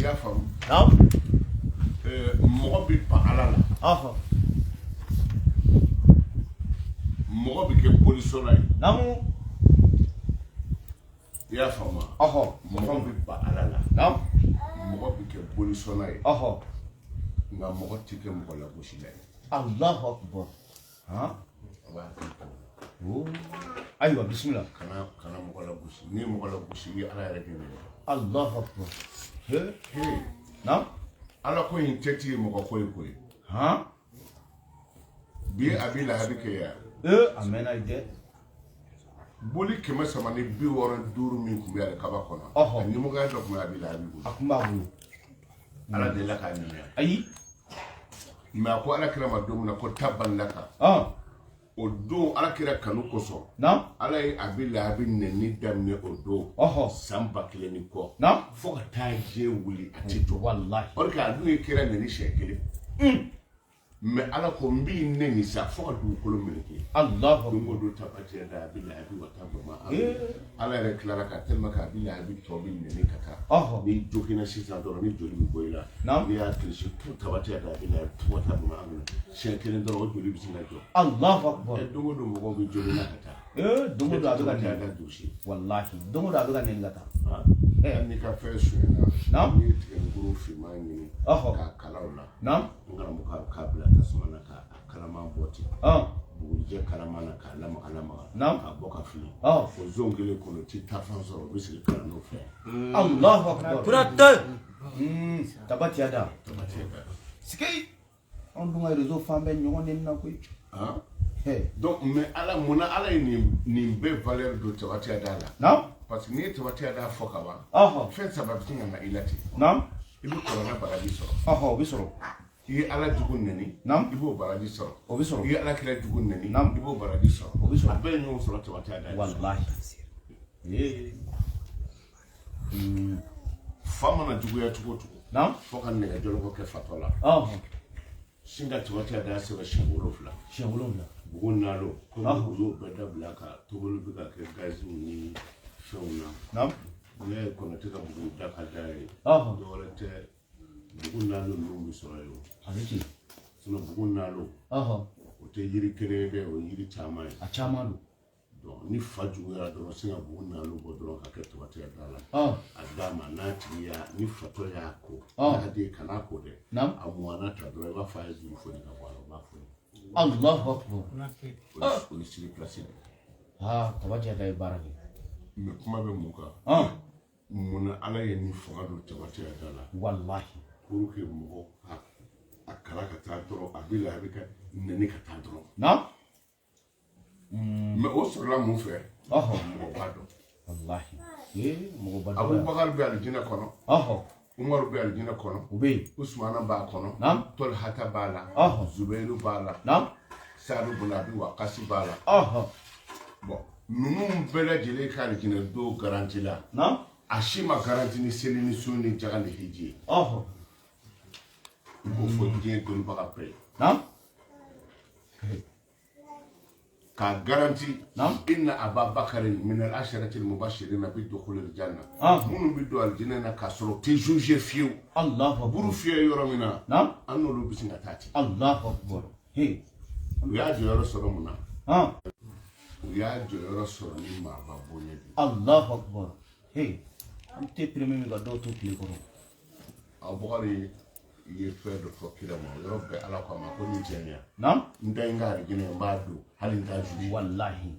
I y'a faamu? Naam. Mɔgɔ bɛ ban Ala la. Mɔgɔ bɛ kɛ bolisɔnna ye. I y'a faamu wa? Mɔgɔ bɛ ban Ala la. Mɔgɔ bɛ kɛ bolisɔnna ye. Nka mɔgɔ tɛ kɛ mɔgɔ lagosila ye. Allahu akbar. Han. A b'a hakili to. Oh. Ayiwa, bisimila. Kana mɔgɔ lagosi. N'i ye mɔgɔ lagosi, i ye Ala yɛrɛ de nɛni. Allahu akbar. He. He. Naam. Ala ko in tɛ ti ye mɔgɔ ko ye koyi. Han. Bi ye Abi Lahabi kɛ yan. Eh, a mɛnna i dɛ. Boli 365 min tun bɛ alikaba kɔnɔ. A ɲɛmɔgɔya dɔ tun bɛ Abi Lahabi bolo. A tun b'a bolo. Ala delila k'a ɲininka. Ayi. Mais a ko Ala kira ma don min na ko taban laka. O don Ala kira kanu kosɔn. Ala ye Abi Lahabi nɛni daminɛ o don. San 1000 ni kɔ. Fo ka taa diɲɛ wuli a tɛ jɔ. Walahi. Or que a dun ye kira nɛni siɲɛ kelen. Mais Ala ko n b'i nɛni sa fo ka dugukolo meleke. Allahu Don o don tabati yada Abi Lahabi wa tabba ma. Ala yɛrɛ tilara ka tellement que Abi Lahabi tɔ bɛ nɛni ka taa. N'i joginna sisan dɔrɔn ni joli bɛ bɔ i la. N'i y'a kilisi tu tabati yada Abi Lahabi wa tabba ma siɲɛ kelen dɔrɔn o joli bɛ sin ka jɔ. Allahu akbar. Don o don mɔgɔw bɛ joli la ka taa. Don o don a bɛ ka nɛni. Walahi don o don a bɛ ka nɛni ka taa. Hali n'i ka fɛn sonyɛna, n'i ye tigɛnikuru finman ɲini k'a kala o la. N karamɔgɔ k'a bila tasuma na k'a kalaman bɔ ten. Bugurijɛ kalaman na k'a lamaga lamaga. K'a bɔ ka fili. O zon kelen kɔnɔ ti taafan sɔrɔ o bɛ sigi kalan n'o fɛ. Allahu akbar. Kurate. Tabati yada. Tabati yada. Sike. Anw dun ka réseau fan bɛɛ ɲɔgɔn nɛni na koyi. Donc mais Ala munna Ala ye nin bɛɛ valeur don tabati yada la. Parce que n'i ye tabati yada fɔ ka ban. Fɛn saba bɛ sin ka na i la ten. I bɛ kɔrɔna baraji sɔrɔ. O bɛ sɔrɔ. I ye Ala jugu nɛni. I b'o baraji sɔrɔ. O bɛ sɔrɔ. I ye Ala kira jugu nɛni. I b'o baraji sɔrɔ. O bɛ sɔrɔ. A bɛɛ ye ɲɔgɔn sɔrɔ tabati yada. Walahi. Fa mana juguya cogo o cogo. Fo ka nɛgɛ jɔlɔkɔ kɛ fatɔ la. Sin ka tabati yada sɛbɛn siɲɛ 7. Siɲɛ 7. Bugu nalo komi u y'o bɛɛ dabila ka tobili bɛ ka kɛ gaziw ni fɛnw na. Ne ye Kɔnɔtɛ ka bugu da ka da ye. Dɔwɛrɛ tɛ bugu nalo ninnu bɛ sɔrɔ yen o. A bɛ ten. Sinon bugu nalo. O tɛ yiri kelen ye dɛ, o ye yiri caman ye. A caman don. Donc ni fa juguyara dɔrɔn sin ka bugu nalo bɔ dɔrɔn ka kɛ tabati yada la. A d'a ma n'a tigi y'a ni fatɔ y'a ko. N'a den kan'a ko dɛ. A mɔnna ta dɔrɔn i b'a fɔ a ye juru foni ka bɔ a la o b'a foni. Allahu akbar. O ye siri place de. Tabati yada ye baara kɛ. Mais kuma bɛ mun kan? Munna Ala ye nin fanga don tabati yada la? Walahi. Pour que mɔgɔ ka a kala ka taa dɔrɔn a bɛ la a bɛ ka nɛni ka taa dɔrɔn. Mais o sɔrɔla mun fɛ? Mɔgɔ b'a dɔn. Walahi. Mɔgɔ b'a dɔn. Abubakar bɛ alijinɛ kɔnɔ. Umaru bɛ alijinɛ kɔnɔ. O bɛ yen. Usumana b'a kɔnɔ. Tɔlihata b'a la. Zubairu b'a la. Sadu bun Abi Wakasi b'a la. Bon ninnu bɛɛ lajɛlen ka alijinɛ don garanti la. A si ma garanti ni seli ni sun ni jaga ni hiji ye. I b'o fɔ diɲɛ dɔnnibaga bɛɛ ye. K'a garanti. Inna Ababakari minal asharati mubashirina bi dukhulil janna. Minnu bɛ don alijinɛ na k'a sɔrɔ u tɛ juge fiyewu. Allahu akbar. Buru fiyɛ yɔrɔ min na. An n'olu bɛ sin ka taa ten. Allahu akbar. U y'a jɔyɔrɔ sɔrɔ mun na? U y'a jɔyɔrɔ sɔrɔ ni maaba bonya de ye. Allahu akbar. An tɛ premier min ka dɔw to tile kɔrɔ. Abubakari ye fɛn dɔ fɔ kira ma o yɔrɔ bɛɛ Ala ko a ma ko nin cɛ nin ya. N da n ka alijinɛ n b'a don hali n t'a juge. Walahi.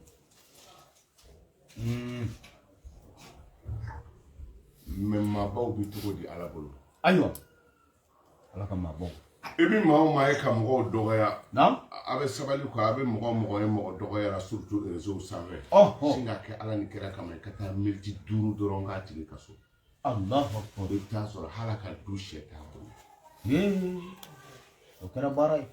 Mais maabaw bɛ cogo di Ala bolo? Ayiwa. Ala ka maabaw. I bɛ maa o maa ye ka mɔgɔw dɔgɔya. A bɛ sabali quoi, a bɛ mɔgɔ o mɔgɔ ye mɔgɔ dɔgɔyara surtout réseau sanfɛ. Sin ka kɛ Ala ni kira kama i ka taa miniti 5 dɔrɔn k'a tigi ka so. Allahu akbar. I bɛ taa sɔrɔ hali a ka du sɛ t'a bolo. O kɛra baara ye.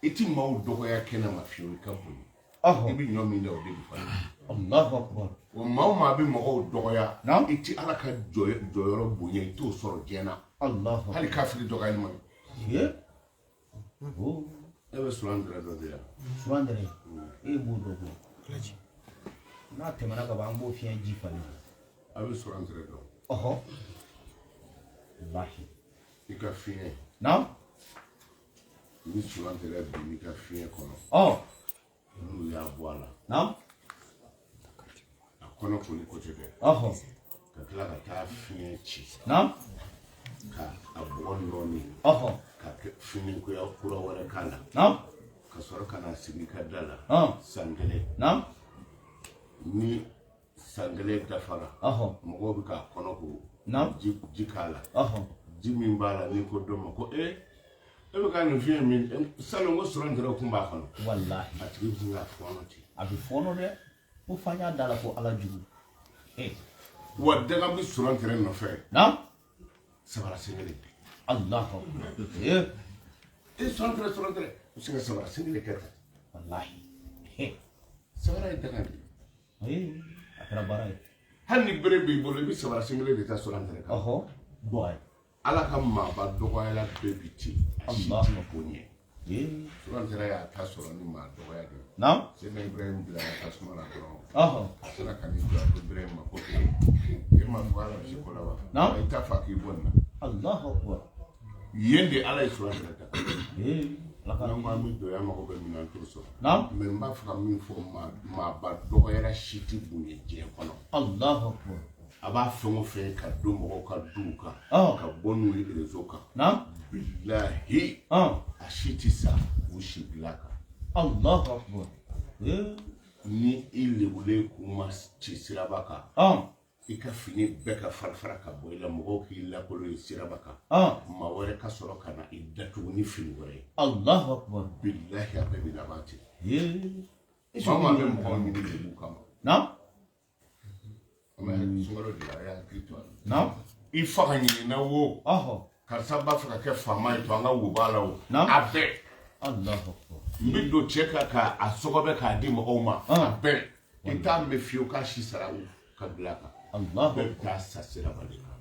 I ti maaw dɔgɔya kɛnɛ ma fiyewu i ka bonya. I bɛ ɲɔ min da o de bɛ falen. Allahu akbar. Wa maa o maa bɛ mɔgɔw dɔgɔya. I ti Ala ka jɔyɔrɔ bonya i t'o sɔrɔ diɲɛ na. Allahu akbar. Hali kafiri dɔgɔyali man ɲi. E bɛ Suran dɛrɛ dɔ de yan. Suran dɛrɛ e b'o dɔn koyi. N'a tɛmɛna ka ban an b'o fiɲɛ ji falen. A bɛ Suran dɛrɛ dɔn. Walahi. I ka fiɲɛ. Naam. Ni surantɛrɛ bin i ka fiɲɛ kɔnɔ. N'u y'a bɔ a la. Naam. A kɔnɔ koli ko tɛ dɛ. Ka tila ka taa fiɲɛ ci. Naam. Ka a bɔgɔ nɔɔni. Ka fini kura wɛrɛ k'a la. Naam. Ka sɔrɔ ka na sigi i ka da la. San kelen. Naam. Ni san kelen dafara. Mɔgɔw bɛ k'a kɔnɔ ko. Naam. Ji k'a la. Ji min b'a la n'i ko dɔ ma ko e bɛ ka nin fiɲɛ min salon ko surantɛrɛ kun b'a kɔnɔ. Walahi. A tigi bɛ sin k'a fɔɔnɔ ten. A bɛ fɔɔnɔ dɛ. Ko fa y'a da la ko Ala jugu. Wa daga bɛ surantɛrɛ nɔfɛ. Naam. Sabara sen kelen. Allahu akbar. E surantɛrɛ u bɛ se ka sabara sen kelen kɛ tan. Walahi. Sabara ye daga de ye. A kɛra baara ye. Hali ni bere b'i bolo i bɛ sabara sen kelen de ta surantɛrɛ kan. Bɔ. Ala ka maaba dɔgɔyala bɛɛ bi ten. A si ti ko ɲɛ. Surantɛrɛ y'a ta sɔrɔ ni maa dɔgɔya de ye. Naam. Sena Ibrahim bila tasuma la dɔrɔn. A sera ka n'i jɔ a ko Ibrahim ma ko e ma fɔ Ala bɛ se ko la wa? Naam. I t'a fɔ k'i bɔ nin na. Allahu akbar. Yen de Ala ye surantɛrɛ ta. Ala ka n'an ko an bɛ don an mago bɛ min na an t'o sɔrɔ. Naam. Mɛ n b'a fɛ ka min fɔ maaba dɔgɔyara si tɛ bonya diɲɛ kɔnɔ. Allahu akbar. A b'a fɛn o fɛn ka don mɔgɔw ka duw kan. Ka bɔ n'u ye réseau kan. Naam. Bilahi. A si tɛ sa u si bila kan. Allahu akbar. Ni i lebulen k'u ma ci siraba kan. I ka fini bɛɛ ka fara ka bɔ i la mɔgɔw k'i lakolo ye siraba kan. Maa wɛrɛ ka sɔrɔ ka na i datugu ni fini wɛrɛ ye. Allahu akbar. Bilahi a bɛɛ bɛ laban ten. Maa maa bɛ mɔgɔw ɲini lebu kama. Naam. Sunkalo de la a y'a hakili to a la. Naam. I fa ka ɲinina wo. Karisa b'a fɛ ka kɛ faama ye to an ka wo b'a la o. Naam. A bɛɛ. Allahu akbar. N bɛ don cɛ kan k'a sɔgɔbɛ k'a di mɔgɔw ma. A bɛɛ. I t'a mɛn fiyewu k'a si sara o ka bila a kan. Allahu bɛɛ bɛ taa sa siraba de kan.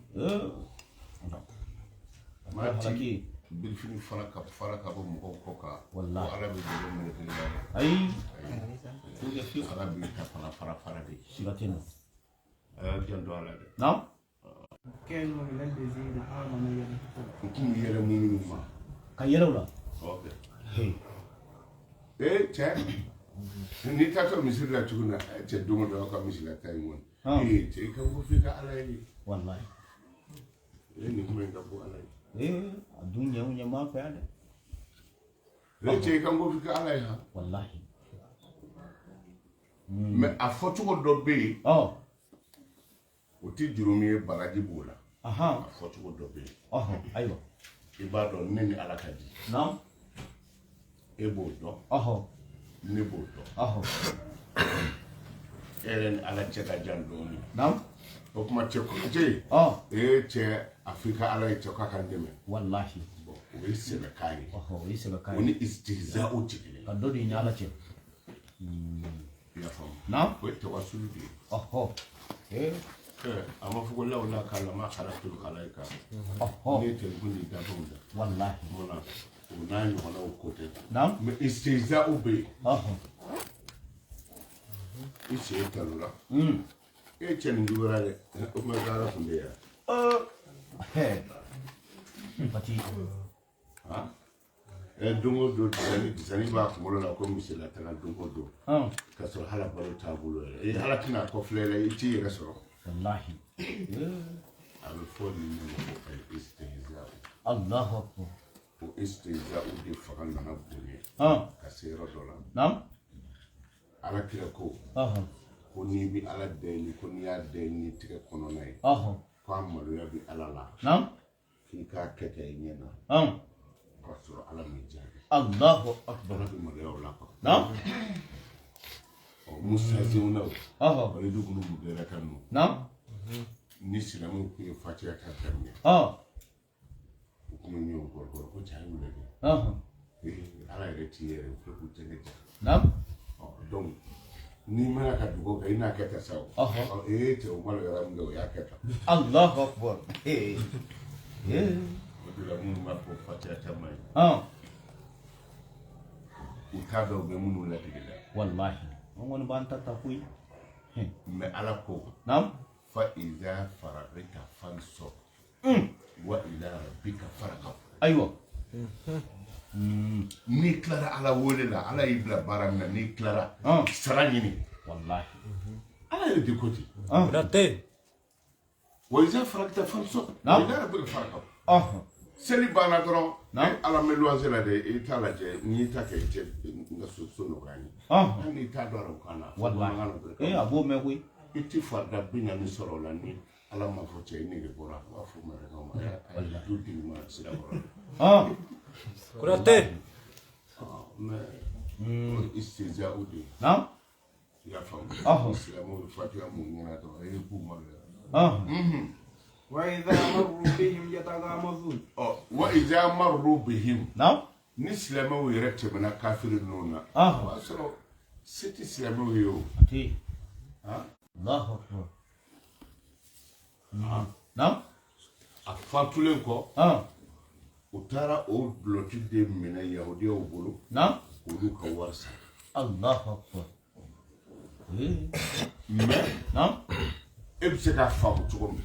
Maa ti birifini fara ka bɔ mɔgɔw kɔ kan. Walahi. Ko Ala bɛ bolo meleke la dɛ. Ayi. Ala b'i ta fana fara de. Siga tɛ nin na. A y'a janto a la dɛ. Naam. U kun bɛ yɛlɛ minnu ma. Ka yɛlɛ u la. Ok. Cɛ n'i taatɔ misiri la cogo min na cɛ don o don aw ka misi la taa in kɔni. Cɛ i ka bɔ f'i ka Ala ye. Walahi. Nin kuma in ka bɔ Ala ye. A dun ɲɛ o ɲɛ b'an fɛ yan dɛ. Cɛ i ka bɔ f'i ka Ala ye han. Walahi. Mɛ a fɔcogo dɔ bɛ yen. O tɛ jurumu ye baraji b'o la. A fɔcogo dɔ bɛ yen. Ayiwa. I b'a dɔn ne ni Ala ka di. Naam. E b'o dɔn. Ne b'o dɔn. E yɛrɛ ni Ala cɛ ka jan dɔɔnin. Naam. O kuma cɛ Konate. Cɛ a f'i ka Ala ye cɛ k'a ka n dɛmɛ. Walahi. Bon o ye sɛbɛkan ye. O ye sɛbɛkan ye. O ni istihza'u tɛ kelen ye. Ka dɔ de ɲini Ala cɛ. I y'a faamu. Naam. O ye tawasulu de ye. A ma fɔ ko lawula k'a la ma khalaqtul khalaika. Ne ye telefɔni di dafɛnw da. Walahi. Munna o n'a ɲɔgɔnnaw ko tɛ. Naam. Mɛ istihza'u bɛ yen. I sen talo la. E cɛ nin juguyara dɛ. O kuma k'Ala tun bɛ yan. Pati. Don o don disani b'a kunkolo la ko misila taga don o don. K'a sɔrɔ hali balo t'a bolo yɛrɛ. Ala tɛna a kɔfilɛ la i t'i yɛrɛ sɔrɔ. Walahi. A bɛ fɔ nin de ma ko al-istihza'u. Allahu akbar. O istihza'u de fanga nana bonya. Ka se yɔrɔ dɔ la. Naam. Ala kira ko. Ko n'i bɛ Ala deli ko n'i y'a deli n'i tɛgɛ kɔnɔna ye. Ko a maloya bɛ Ala la. Naam. K'i k'a kɛ i ɲɛ na. K'a sɔrɔ Ala m'i jaabi. Allahu akbar. Ala bɛ maloya o la quoi. Naam. Mustahzi'unaw. Walidu bunu Mugira kan ninnu. Naam. Ni silamɛw tun ye fatiya ta daminɛ. U tun bɛ ɲɔgɔn kɔrɔkɔrɔ ko cɛ y'u lajɛ. Ala yɛrɛ t'i yɛrɛ u filɛ k'u tɛgɛ ja. Naam. Donc n'i mana ka dugawu kɛ i n'a kɛ tan sa o. Cɛ o maloyara min kɛ o y'a kɛ tan. Allahu akbar. O de la minnu b'a fɔ fatiya ta man ɲi. U t'a dɔn u bɛ minnu ladege la. Walahi. An kɔni b'an ta ta koyi. Mɛ Ala ko. Naam. Fa iza faragta fansab. Wa ila rabbika farghab. Ayiwa. N'i tilara Ala wele la, Ala y'i bila baara min na, n'i tilara, sara ɲini. Wallahi. Ala yɛrɛ de ko ten. Konate. Wa iza faragta fansab. Naam. Ila rabbika farghab. Seli banna dɔrɔn, Ala bɛ luwanse la dɛ, i t'a lajɛ, n'i ta kɛ i tɛ n ka so nɔgɔya n ye. Hali n'i t'a dɔn arabukan na. Wallahi. Bamanankan na dɔrɔn. Eh, a b'o mɛn koyi. I tɛ farida 40 sɔrɔ o la ni Ala m'a fɔ cɛ i nege bɔra, u b'a fɔ marakaw ma, a ye du digi ma sira kɔrɔ. Konate. Mais o ye istihza o de ye. Naam. I y'a faamu? Silamɛw bɛ fatiya mun ɲɛna dɔrɔn, e k'u maloya. Wa idha marru bihim yataghamazun. Ɔ, wa idha marru bihim. Naam. Ni silamɛw yɛrɛ tɛmɛna kafiri ninnu na, o b'a sɔrɔ se tɛ silamɛw ye o. A tɛ yen. Allahu akbar. Naam. A fatulen kɔ, u taara o dulɔki de minɛ yahudiyaw bolo. Naam. K'olu ka wari san. Allahu akbar. Mais Naam. e bɛ se k'a faamu cogo min,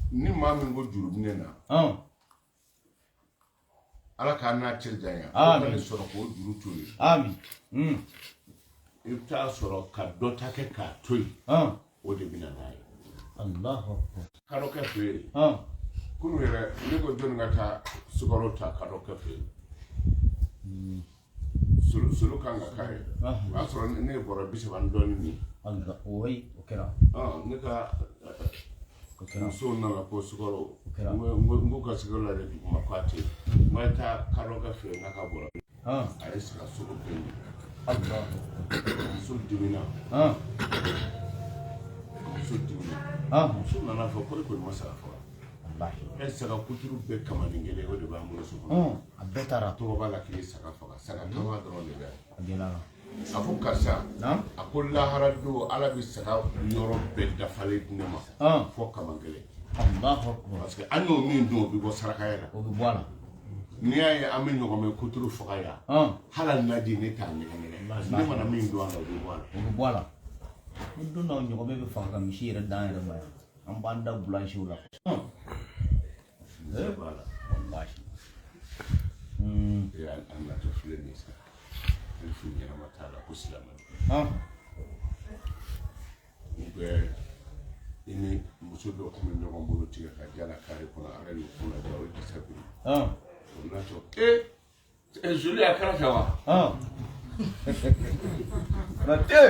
ni maa min ko juru bɛ ne na, Ala k'an n'a cɛ janya, Amin. ko ka ne sɔrɔ k'o juru to yen. Amin. I bɛ taa sɔrɔ ka dɔ ta kɛ k'a to yen, o de bɛ na n'a ye. Allahu akbar. Kadɔkɛ fɛ yen, kunun yɛrɛ ne ko jɔnni ka taa sukaro ta kadɔkɛ fɛ yen, solo kan ka k'a ye, o y'a sɔrɔ ne ye bɔrɔ 30 ni dɔɔnin min. Allah, oui, o kɛra. Ne ka O kɛra. musow nana ko sukaro, kɛra. n ko ka sukaro lajɛ duguma k'a tɛ yen, n ko a ye taa kadɔkɛ fɛ yen n'a ka bɔrɔ. A ye saga sogo bɛɛ min. Allahu akbar. Muso dimina. Muso dimina. Muso nana fɔ ko e kɔni ma saga faga. Wallahi. E saga kuturu bɛɛ kamanin kelen, o de b'an bolo so kɔnɔ. A bɛɛ taara. Tɔgɔ b'a la k'i ye saga faga, saga kama dɔrɔn de bɛ yan. A gɛlɛyara. A ko karisa, Naam. a ko lahara don Ala bɛ saga yɔrɔ bɛɛ dafalen di ne ma. Fɔ kaman kelen. Allahu akbar. Parce que an y'o min dun, o bɛ bɔ saraka yɛrɛ. O bɛ bɔ a la. N'i y'a ye an bɛ ɲɔgɔmɛ kuturu faga yan, hali naji ne t'a nɛgɛ nɛgɛ. Ne mana min dun a la, o bɛ bɔ a la. O bɛ bɔ a la. Ni don dɔ ɲɔgɔmɛ bɛ faga ka misi yɛrɛ d'an yɛrɛ ma yan, an b'an da bulansiw la. Bɛɛ b'a la. Wallahi. An natɔ filɛ nin ye sisan. Ne foyi ɲɛnama t'a la ko silamɛ. U bɛɛ i ni muso dɔ tun bɛ ɲɔgɔn bolo tigɛ ka jala kare kɔnɔ, Ala y'u kunna diya, o ye disa biri. O natɔ, e joli a kɛra fɛ wa? Konate.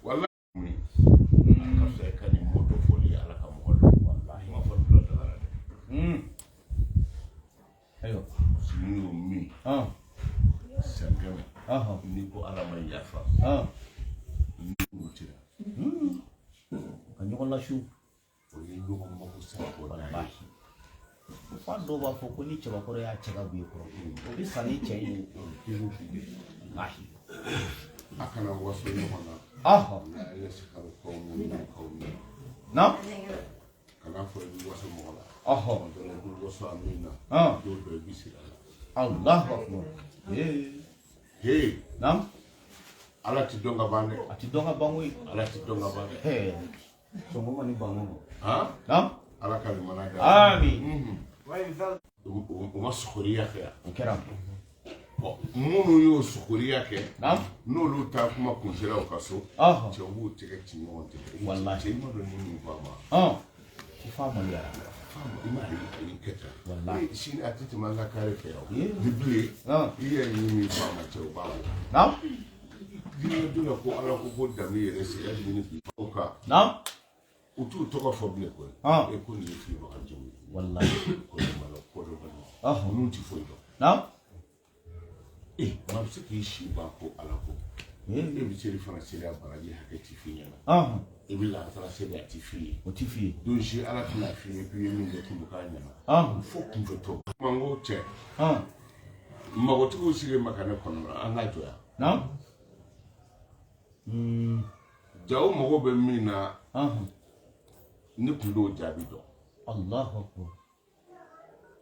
Walahi. A ka fisa i ka nin mot dɔ fɔli ye Ala ka mɔgɔ dɔn. Wallahi. Kuma fɔ dɔ dagara dɛ. Ayiwa. Parce que n'i y'o min san 100, n'i ko Ala ma yafa, n'i murutira. Ka ɲɔgɔn lasu. O ye ɲɔgɔn mako sa bɔ n'a ye. Wallahi. Fa dɔw b'a fɔ ko ni cɛbakɔrɔ y'a cɛ ka bɔ i kɔrɔ, o bɛ sa ni cɛ ye. Wallahi. A kana waso ɲɔgɔn na. La yaskharu qawmun min qawmin. Naam. Kana fɔ i bɛ waso mɔgɔ la. Tuma dɔ la i bɛ waso a min na. Don dɔ i bɛ siri a la. Allahu akbar. Hey. Naam. Ala ti dɔn ka ban dɛ. A ti dɔn ka ban koyi. Ala ti dɔn ka ban dɛ. Sɔngɔ kɔni ban ko. Han? Naam. Ala ka limaniya d'an ma. Amin. U ma sukuriya kɛ yan. O kɛra. Bon, minnu y'o sukuriya kɛ, Naam. n'olu taa kuma kun sera u ka so, cɛw b'u tɛgɛ ci ɲɔgɔn tigɛ. Wallahi. Cɛ i ma dɔn ni min fɔ a ma. Ko f'a maloyara. I m'a ye a y'i kɛ tan. Wallahi. Sini a tɛ tɛmɛ an ka kare fɛ yan. Ni bilen, i yɛrɛ ye min fɔ a ma, cɛw b'a bɔ. Naam. Diinɛ dun na ko Ala ko ko danbe yɛrɛ sigi hali ni bi. O kan. Naam. U t'u tɔgɔ fɔ bilen koyi. E ko nin ye filibaga jamu ye. Wallahi. Ko nin ma lɔn, ko dɔ bɛ yen. Ninnu ti foyi dɔn. Naam. Maa bɛ se k'i si ban ko Ala ko. E bɛ seli fana seli a baraji hakɛ ti f'i ɲɛna. I bɛ lahasara seli a ti f'i ye. O ti f'i ye. Don si Ala tɛna f'i ye k'i ye min kɛ k'i k'a ɲɛna. Fo kunfɛtɔ. Kuma n ko cɛ. Magotigiw sigi ma ka ne kɔnɔ la, an ka jɔ yan. Naam. Jaw mago bɛ min na, ne tun t'o jaabi dɔn. Allahu akbar.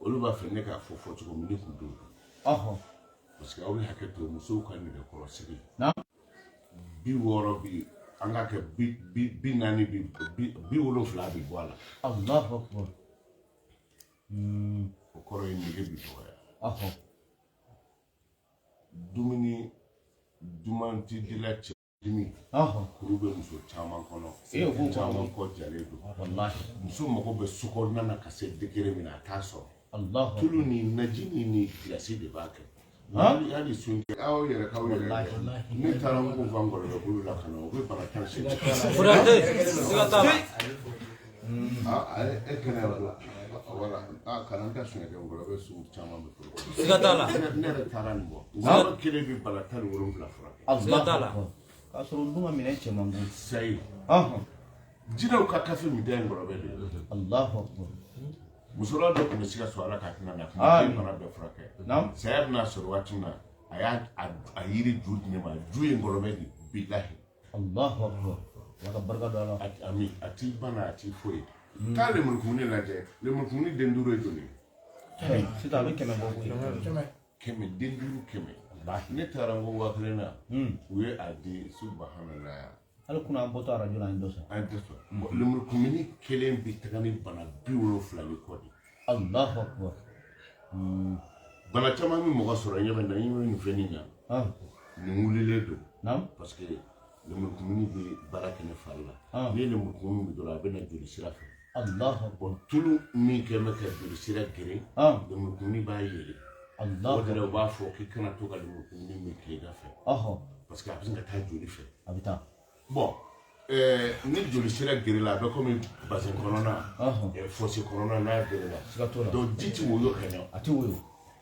Olu b'a fɛ ne k'a fɔ fɔcogo min, ne tun t'o dɔn. Parce que aw bɛ hakɛ to musow ka nɛgɛkɔrɔsigi. Naam. 60 bi An ka kɛ 40 70 bi bɔ a la. Allahu akbar. O kɔrɔ ye nege bi dɔgɔya. Ɔhɔ. Dumuni duman ti dila cɛ dimi. Ɔhɔ. Kuru bɛ muso caman kɔnɔ. E o b'o caman kɔ jalen don. Walahi. Muso mago bɛ sokɔnɔna na ka se degré min na a t'a sɔrɔ. Allahu. Tulu ni naji ni gilasi de b'a kɛ. Hali sun aw yɛrɛ k'aw yɛrɛ ne taara n ko fa ngɔlɔbɛkulu la ka na o bɛ bana 18. Kuyate. Siga t'a la. E kɛnɛ wala kana n ta suɲɛ kɛ ngɔlɔbɛ sun caman bɛ furu. Siga t'a la. Ne yɛrɛ taara nin bɔ. Ngɔlɔbɛ kelen bɛ bana 17 furakɛ. Siga t'a la. K'a sɔrɔ n dun ka minɛn cɛ man go. Sayi. Ɔhɔn. Jinɛw ka kafe min da ye ngɔlɔbɛ de ye. Allahu akbar. Musola dɔ tun bɛ sikaso ala ka hinɛ na kuma den bana bɛɛ furakɛ. Saya bɛna sɔrɔ waati min na a y'a a yiri ju di ne ma, ju ye ngɔlɔbɛ de bilahi. Allahu akbar. Ala ka barika don a la. Ami a t'i bana a t'i foyi. Taa lemurukumuni lajɛ, lemurukumuni den 5 ye joli ye? Sisan a bɛ 100 bɔ koyi. 100 den 5 100. Ne taara n ko 5000 na u ye a di subhanallah. Hali kunun an bɔtɔ arajo la an ye dɔ san. An ye dɔ sɔrɔ. Lemurukumuni kelen bɛ taga ni bana 70 ni kɔ de. Allahu akbar. Bana caman bɛ mɔgɔ sɔrɔ ɲɛ bɛ na ɲɛ bɛ nin fɛn nin na. Nin wulilen don. Parce que lemurukumuni bɛ baara kɛ ne fari la. N'i ye lemurukumuni min dɔrɔn a bɛ na joli sira fɛ. Allahu akbar. Bon tulu min kɛ bɛ ka joli sira geren. Lemurukumuni b'a yɛlɛ. Allahu akbar. O de la u b'a fɔ k'i kana to ka lemurukumuni min tilegan fɛ. Ɔhɔ. Parce que a bɛ se ka taa joli fɛ. A bɛ taa. Bon ni joli sira gerela a bɛ komi bazin kɔnɔna, fosse kɔnɔna n'a gerela. Siga t'o la. Donc ji ti woyo ka ɲɛ. A ti woyo.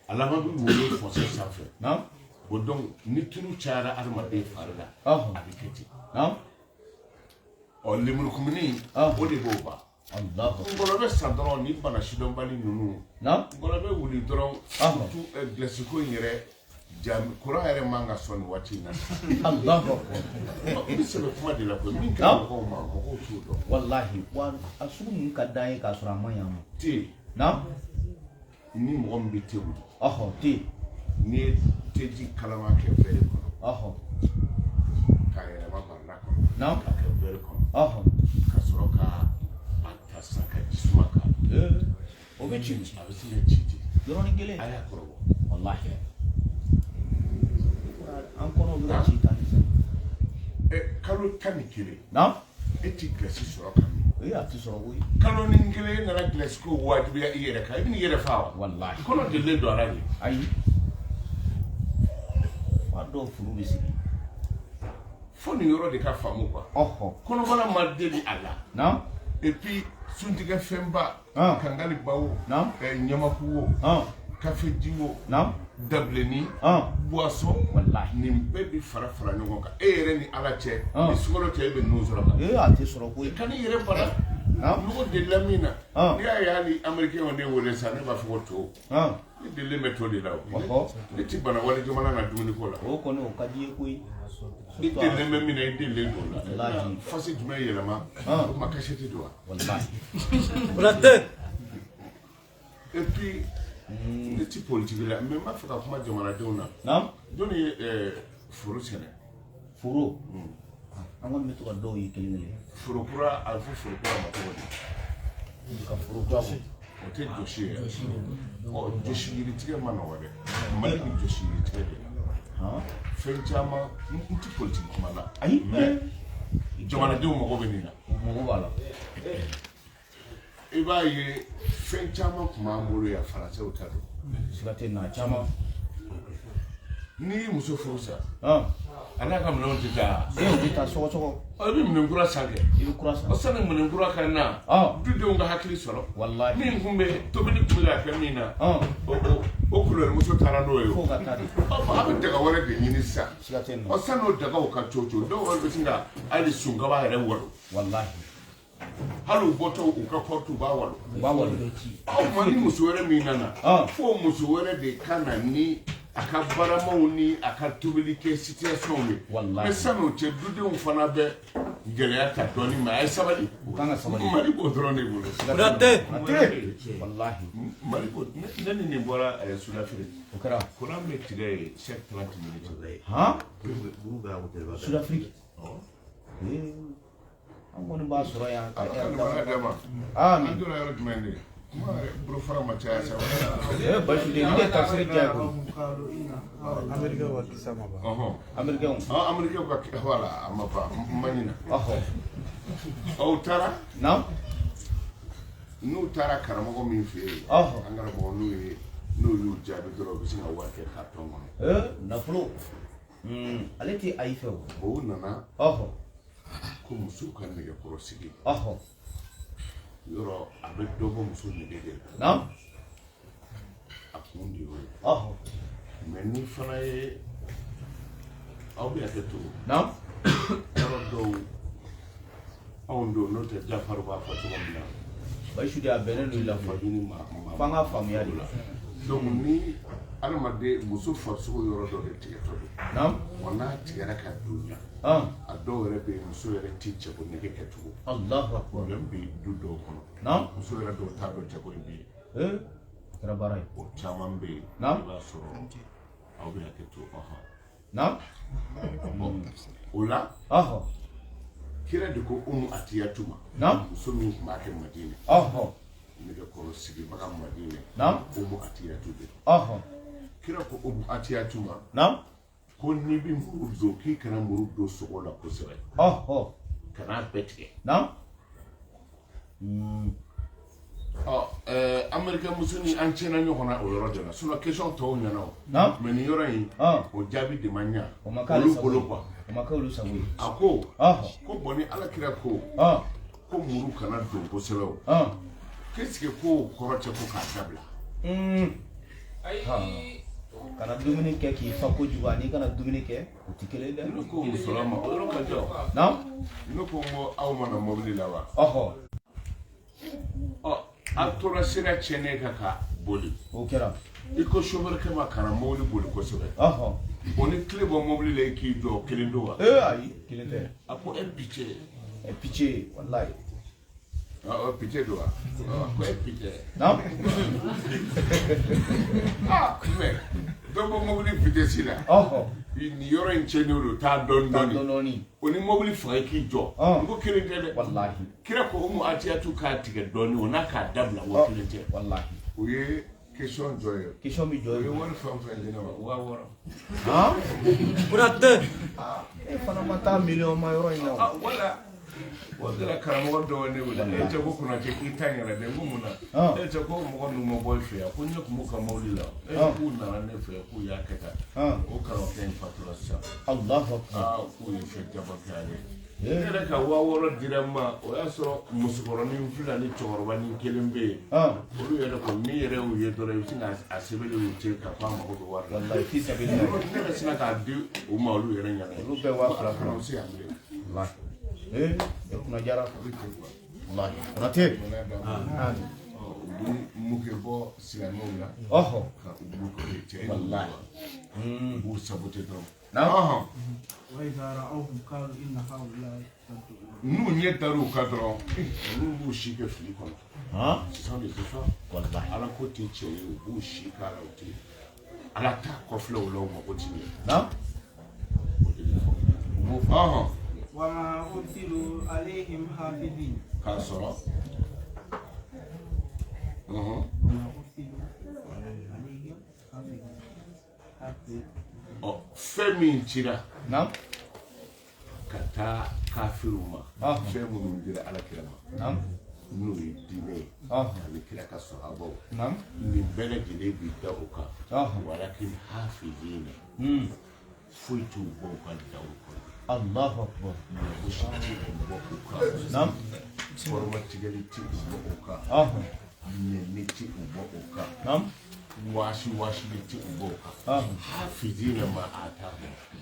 A laban bɛ woyo fosse sanfɛ. Naam. Bon donc ni tulu cayara adamaden fari la. A bɛ kɛ ten. Naam. Ɔ lemurukumuni o de b'o ban. Allahu. Ngɔlɔbɛ san dɔrɔn ni bana sidɔnbali ninnu. Naam. Ngɔlɔbɛ wuli dɔrɔn. Surtout gilasi ko in yɛrɛ. Courant yɛrɛ man ka sɔn nin waati in na. Allahu akbar. I bɛ sɛbɛ kuma de la koyi min ka ɲi mɔgɔw ma mɔgɔw t'o dɔn. Walahi wa a sugu ninnu ka d'an ye k'a sɔrɔ a ma ɲɛ an ma. Te. Naam. Ni mɔgɔ min bɛ te wuli. Ɔhɔ te. N'i ye teji kalaman kɛ wɛri kɔnɔ. Ɔhɔ. K'a yɛlɛma barila kɔnɔ. Naam. K'a kɛ wɛri kɔnɔ. Ɔhɔ. Ka sɔrɔ ka a ta sisan ka ji suma k'a la. O bɛ ci. A bɛ se ka ci ten. Yɔrɔnin kelen. A y'a kɔrɔbɔ. Walahi. An kɔnɔw bɛ ka ci tan sisan. Kalo 11. Naam. E ti gilasi sɔrɔ ka min. Ee a ti sɔrɔ koyi. Kalo ni kelen e nana gilasi ko wajibiya i yɛrɛ kan i bɛ n'i yɛrɛ fa wa. Walahi. Kɔnɔ delilen don a la de. Ayi. Fa dɔw furu bɛ sigi. Fo nin yɔrɔ de ka faamu quoi. Ɔhɔ. Kɔnɔbara ma deli a la. Naam. Et puis suntigɛ fɛnba. Kangali ba wo. Naam. Ɲamaku wo. Kafe ji wo. Naam. Dabilenni. Boisson. Walahi. Nin bɛɛ bi fara fara ɲɔgɔn kan e yɛrɛ ni ala cɛ. Ni sunkalo cɛ e bɛ ninnu sɔrɔ kan. Ee a tɛ sɔrɔ koyi. Ka n'i yɛrɛ bana. Nɔgɔ delila min na. N'i y'a ye hali américain ne wele sisan ne b'a fɔ ko to. Ne delilen bɛ to de la o. Ne ti bana wali jamana na dumuni ko la. O kɔni o ka di i ye koyi. I delilen bɛ min na i delilen don o la. Fasi jumɛn yɛlɛma. O ma kasɛti don wa. Walahi. Kuyate. Et puis. Ne ti politique la mais n b'a fɛ ka kuma jamanadenw na. Naam. Jɔnni ye foro sɛnɛ? Foro. An kɔni bɛ to ka dɔw ye kelen kelen. Foro kura a bɛ fɔ foro kura ma cogo di? Ka foro kura bɔ. O tɛ jɔsi ye. Ɔ jɔsi yiritigɛ ma nɔgɔ dɛ. Mali bɛ jɔsi yiritigɛ de la. Fɛn caman n ti politique kuma la. Ayi. Mais jamanadenw mago bɛ nin na. U mago b'a la. I b'a ye fɛn caman tun b'an bolo yan faransɛw ta don. Siga tɛ na caman. N'i ye muso furu sa. A n'a ka minɛnw tɛ taa. E o bɛ taa sɔgɔsɔgɔ. I bɛ minɛn kura san kɛ. I bɛ kura san. Ɔ sani minɛn kura ka na. Dudenw ka hakili sɔrɔ. Walahi. Min tun bɛ tobili tun bɛ ka kɛ min na. O kulubalimuso taara n'o ye. Fo ka taa de. A bɛ daga wɛrɛ de ɲini sisan. Siga tɛ na. Ɔ sani o dagaw ka coco dɔw yɛrɛ bɛ sin ka hali sunkaba yɛrɛ walo. Walahi. Hali u bɔtɔ u ka kɔrɔtu u b'a walo. U b'a walo. Aw ma ni muso wɛrɛ min nana. Fo muso wɛrɛ de ka na ni a ka baramaw ni a ka tobili kɛ situation ye. Walahi. Mais san'o cɛ dudenw fana bɛ gɛlɛya ta dɔɔni mais a ye sabali. U kan ka sabali. Mali b'o dɔrɔn de bolo. Kuyate. Walahi. Mali b'o ne ni nin bɔra Sudafiri. O kɛra. Courant bɛ tigɛ yen chaque 30 minutes. Han. Sudafiri. An kɔni b'a sɔrɔ yan ka Ala ka limaniya d'an ma. Amin. An donna yɔrɔ jumɛn de? Kuma yɛrɛ bolofara ma caya sa. Baasi tɛ, ne tafsiri diya koyi. Américain wa kisa ma ban. Ɔhɔn. Américain. Ah, Américain ka voilà, a ma ban, n ma ɲinɛ. Ɔhɔ. Ɔ, u taara. Naam. N'u taara karamɔgɔ min fɛ yen. Ɔhɔ. An karamɔgɔ n'u ye n'u y'u jaabi dɔrɔn u bɛ sin ka wari kɛ carton kɔnɔ. Nafolo. Ale tɛ ayi fɛ o. Bon, u nana. Ɔhɔ. Ko musow ka nɛgɛkɔrɔsigi. Ɔhɔ. Yɔrɔ a bɛ dɔ bɔ muso nege de la. Naam. A kun de y'o ye. Ɔhɔ. Mais ni fana ye aw bɛ hakɛ to. Naam. Yɔrɔ dɔw anw don n'o tɛ Jafaru b'a fɔ cogo min na. Bayisu de a bɛnnen don i la koyi. Fajini ma. F'an ka faamuya de. Donc ni adamaden muso farisogo yɔrɔ dɔ de tigɛtɔ don. Naam. Wa n'a tigɛra ka don ɲa. A dɔw yɛrɛ bɛ yen muso yɛrɛ ti cɛko nege kɛ tugun. Allahu akbar. Problème bɛ du dɔw kɔnɔ. Naam. Muso yɛrɛ dɔw t'a dɔn cɛko ye min ye. O kɛra baara ye. O caman bɛ yen. Naam. I b'a sɔrɔ aw bɛ hakɛ to ɔhɔn. Naam. Bon o la. Ɔhɔ. Kira de ko Umu Atiyatu ma. Naam. Muso min tun b'a kɛ Madinɛ. Ɔhɔ. Nɛgɛkɔrɔ sigibaga Madinɛ. Naam. Umu Atiyatu de. Ɔhɔ. Kira ko Umu Atiyatu ma. Naam. Ko n'i bɛ muru don k'i kana muru don sogo la kosɛbɛ. Ɔhɔ. Kan'a bɛɛ tigɛ. Naam. Ɔ américain muso ni an tiɲɛna ɲɔgɔn na o yɔrɔ de la sinon question tɔw ɲɛna o. Naam. Mais nin yɔrɔ in. O jaabi de ma ɲa. O ma k'ale olu sago ye. bolo quoi. O ma k'olu sago ye. A ko. Ɔhɔ. Ko bon ni Ala kira ko. Ko muru kana don kosɛbɛ o. Qu'est-ce que ko kɔrɔ tɛ ko k'a dabila. Ayi. Kana dumuni kɛ k'i fa kojugu ani kana dumuni kɛ o tɛ kelen dɛ. Ne ko musola ma o yɔrɔ ka jan. Naam. Ne ko n ko aw ma na mobili la wa. Ɔhɔ. Ɔ a tora sira tiɲɛnen kan ka boli. O kɛra. I ko chauffeur kɛ ma kana mobili boli kosɛbɛ. Ɔhɔ. O ni tile bɔ mobili la i k'i jɔ kelen don wa. Ayi kelen tɛ. A ko e pitié. E pitié walayi. Ah, pitié don wa. A ko e pitié. Naam. Ah mais dɔ bɔ mobili vitesse la. Ɔhɔ. Nin yɔrɔ in tiɲɛnen don taa dɔɔni Taa dɔɔni. dɔɔni dɔɔni. O ni mobili faga i k'i jɔ. N ko kelen tɛ dɛ. Walahi. Kira ko Umu Atiyatu k'a tigɛ dɔɔni o n'a k'a dabila o kelen tɛ. Walahi. O ye question jɔ ye. Question bɛ jɔ O ye. ye wari fɛn o fɛn di ne ma 6000. Han. Konate. E fana ma taa miliyɔn ma yɔrɔ in na o. Ah wala. O de la karamɔgɔ dɔ ye ne wele. E cɛ ko Konate k'i ta ɲɛna dɛ n ko mun na. E cɛ ko mɔgɔ ninnu ma bɔ i fɛ yan ko ne tun b'u ka mobili la. E k'u nana ne fɛ yan k'u y'a kɛ tan. O karamɔgɔkɛ in fatura sisan. Allahu akbar. Aa k'u ye fɛn caman kɛ ale ye. Ne yɛrɛ ka 6000 dira n ma o y'a sɔrɔ musokɔrɔnin fila ni cɛkɔrɔbanin kelen bɛ yen. Olu yɛrɛ kɔni n'i yɛrɛ y'u ye dɔrɔn i bɛ sin k'a sɛbɛnni y'u cɛ k'a fɔ a mago bɛ wari la. Walahi fi sabilillah. Ne yɛrɛ sinna k'a di u ma olu yɛrɛ ɲɛna. Olu bɛɛ 2000 Kana se yan bilen. Walahi. E kunna jara. Walahi. Konate. U bɛ muke bɔ silamɛw la. Ɔhɔ. Ka u b'u kɛ cɛ ye. Walahi. U b'u saboter dɔrɔn. Naam. Ɔhɔn. N'u ɲɛ dar'u kan dɔrɔn olu b'u si kɛ fili kɔnɔ. Han. Ce sont des histoires. Walahi. Ala ko tɛ tiɲɛ ye u b'u si k'a la u tɛ Ala t'a kɔfilɛ o la u mago ti ɲɛ. Naam. O de bɛ fɔ. U b'o fɔ. Ɔhɔn. وما أرسلوا عليهم حافظين. K'a sɔrɔ. وما أرسلوا عليهم حافظين. Ɔ fɛn min cira. Naam. Ka taa kafiriw ma. Fɛn minnu dira Ala kira ma. Naam. N'o ye diinɛ ye. Ani kira ka sɔhabaw. Naam. Nin bɛɛ lajɛlen bi da o kan. Walakin hafizina. Foyi t'u bɔ u ka daw kɔnɔ. Allahu akbar. Gosi ti u bɔ u kan. Naam. Kɔrɔma tigɛli ti u bɔ u kan. Nɛni ti u bɔ u kan. Naam. Waasi waasili ti u bɔ u kan. Hafizina ma a ta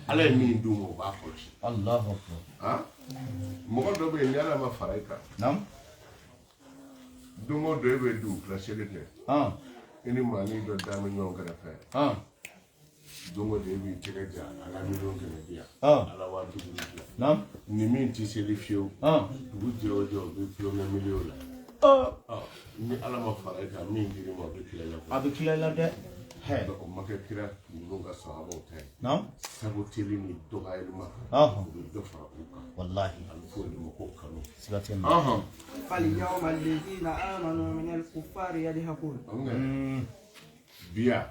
Ala ye min d'u ma u b'a kɔlɔsi. Allahu akbar. Mɔgɔ dɔ bɛ yen ni Ala ma fara i kan. Naam. Don o don e bɛ dugu tila seli kɛ. I ni maanin dɔ da bɛ ɲɔgɔn kɛrɛfɛ. Don o don e b'i tɛgɛ ja ala 1,000,000 di yan. Ala 5,000 di yan. Naam. Ni min tɛ seli fiyewu. Dugu jɛ o jɛ o bɛ tulonkɛ miliyo la. Ni Ala ma fara i kan min dir'i ma o bɛ tila i la. A bɛ tila i la dɛ. O ma kɛ kira ninnu ka sahabaw ta ye. Naam. Saboteli ni dɔgɔyalima. Ɔhɔn. U bɛ dɔ fara u kan. Wallahi. A bɛ fɔ o de ma ko kanu. Siga tɛ nin na. Ɔhɔn. فاليوم الذين آمنوا من الكفار يضحكون. Biya.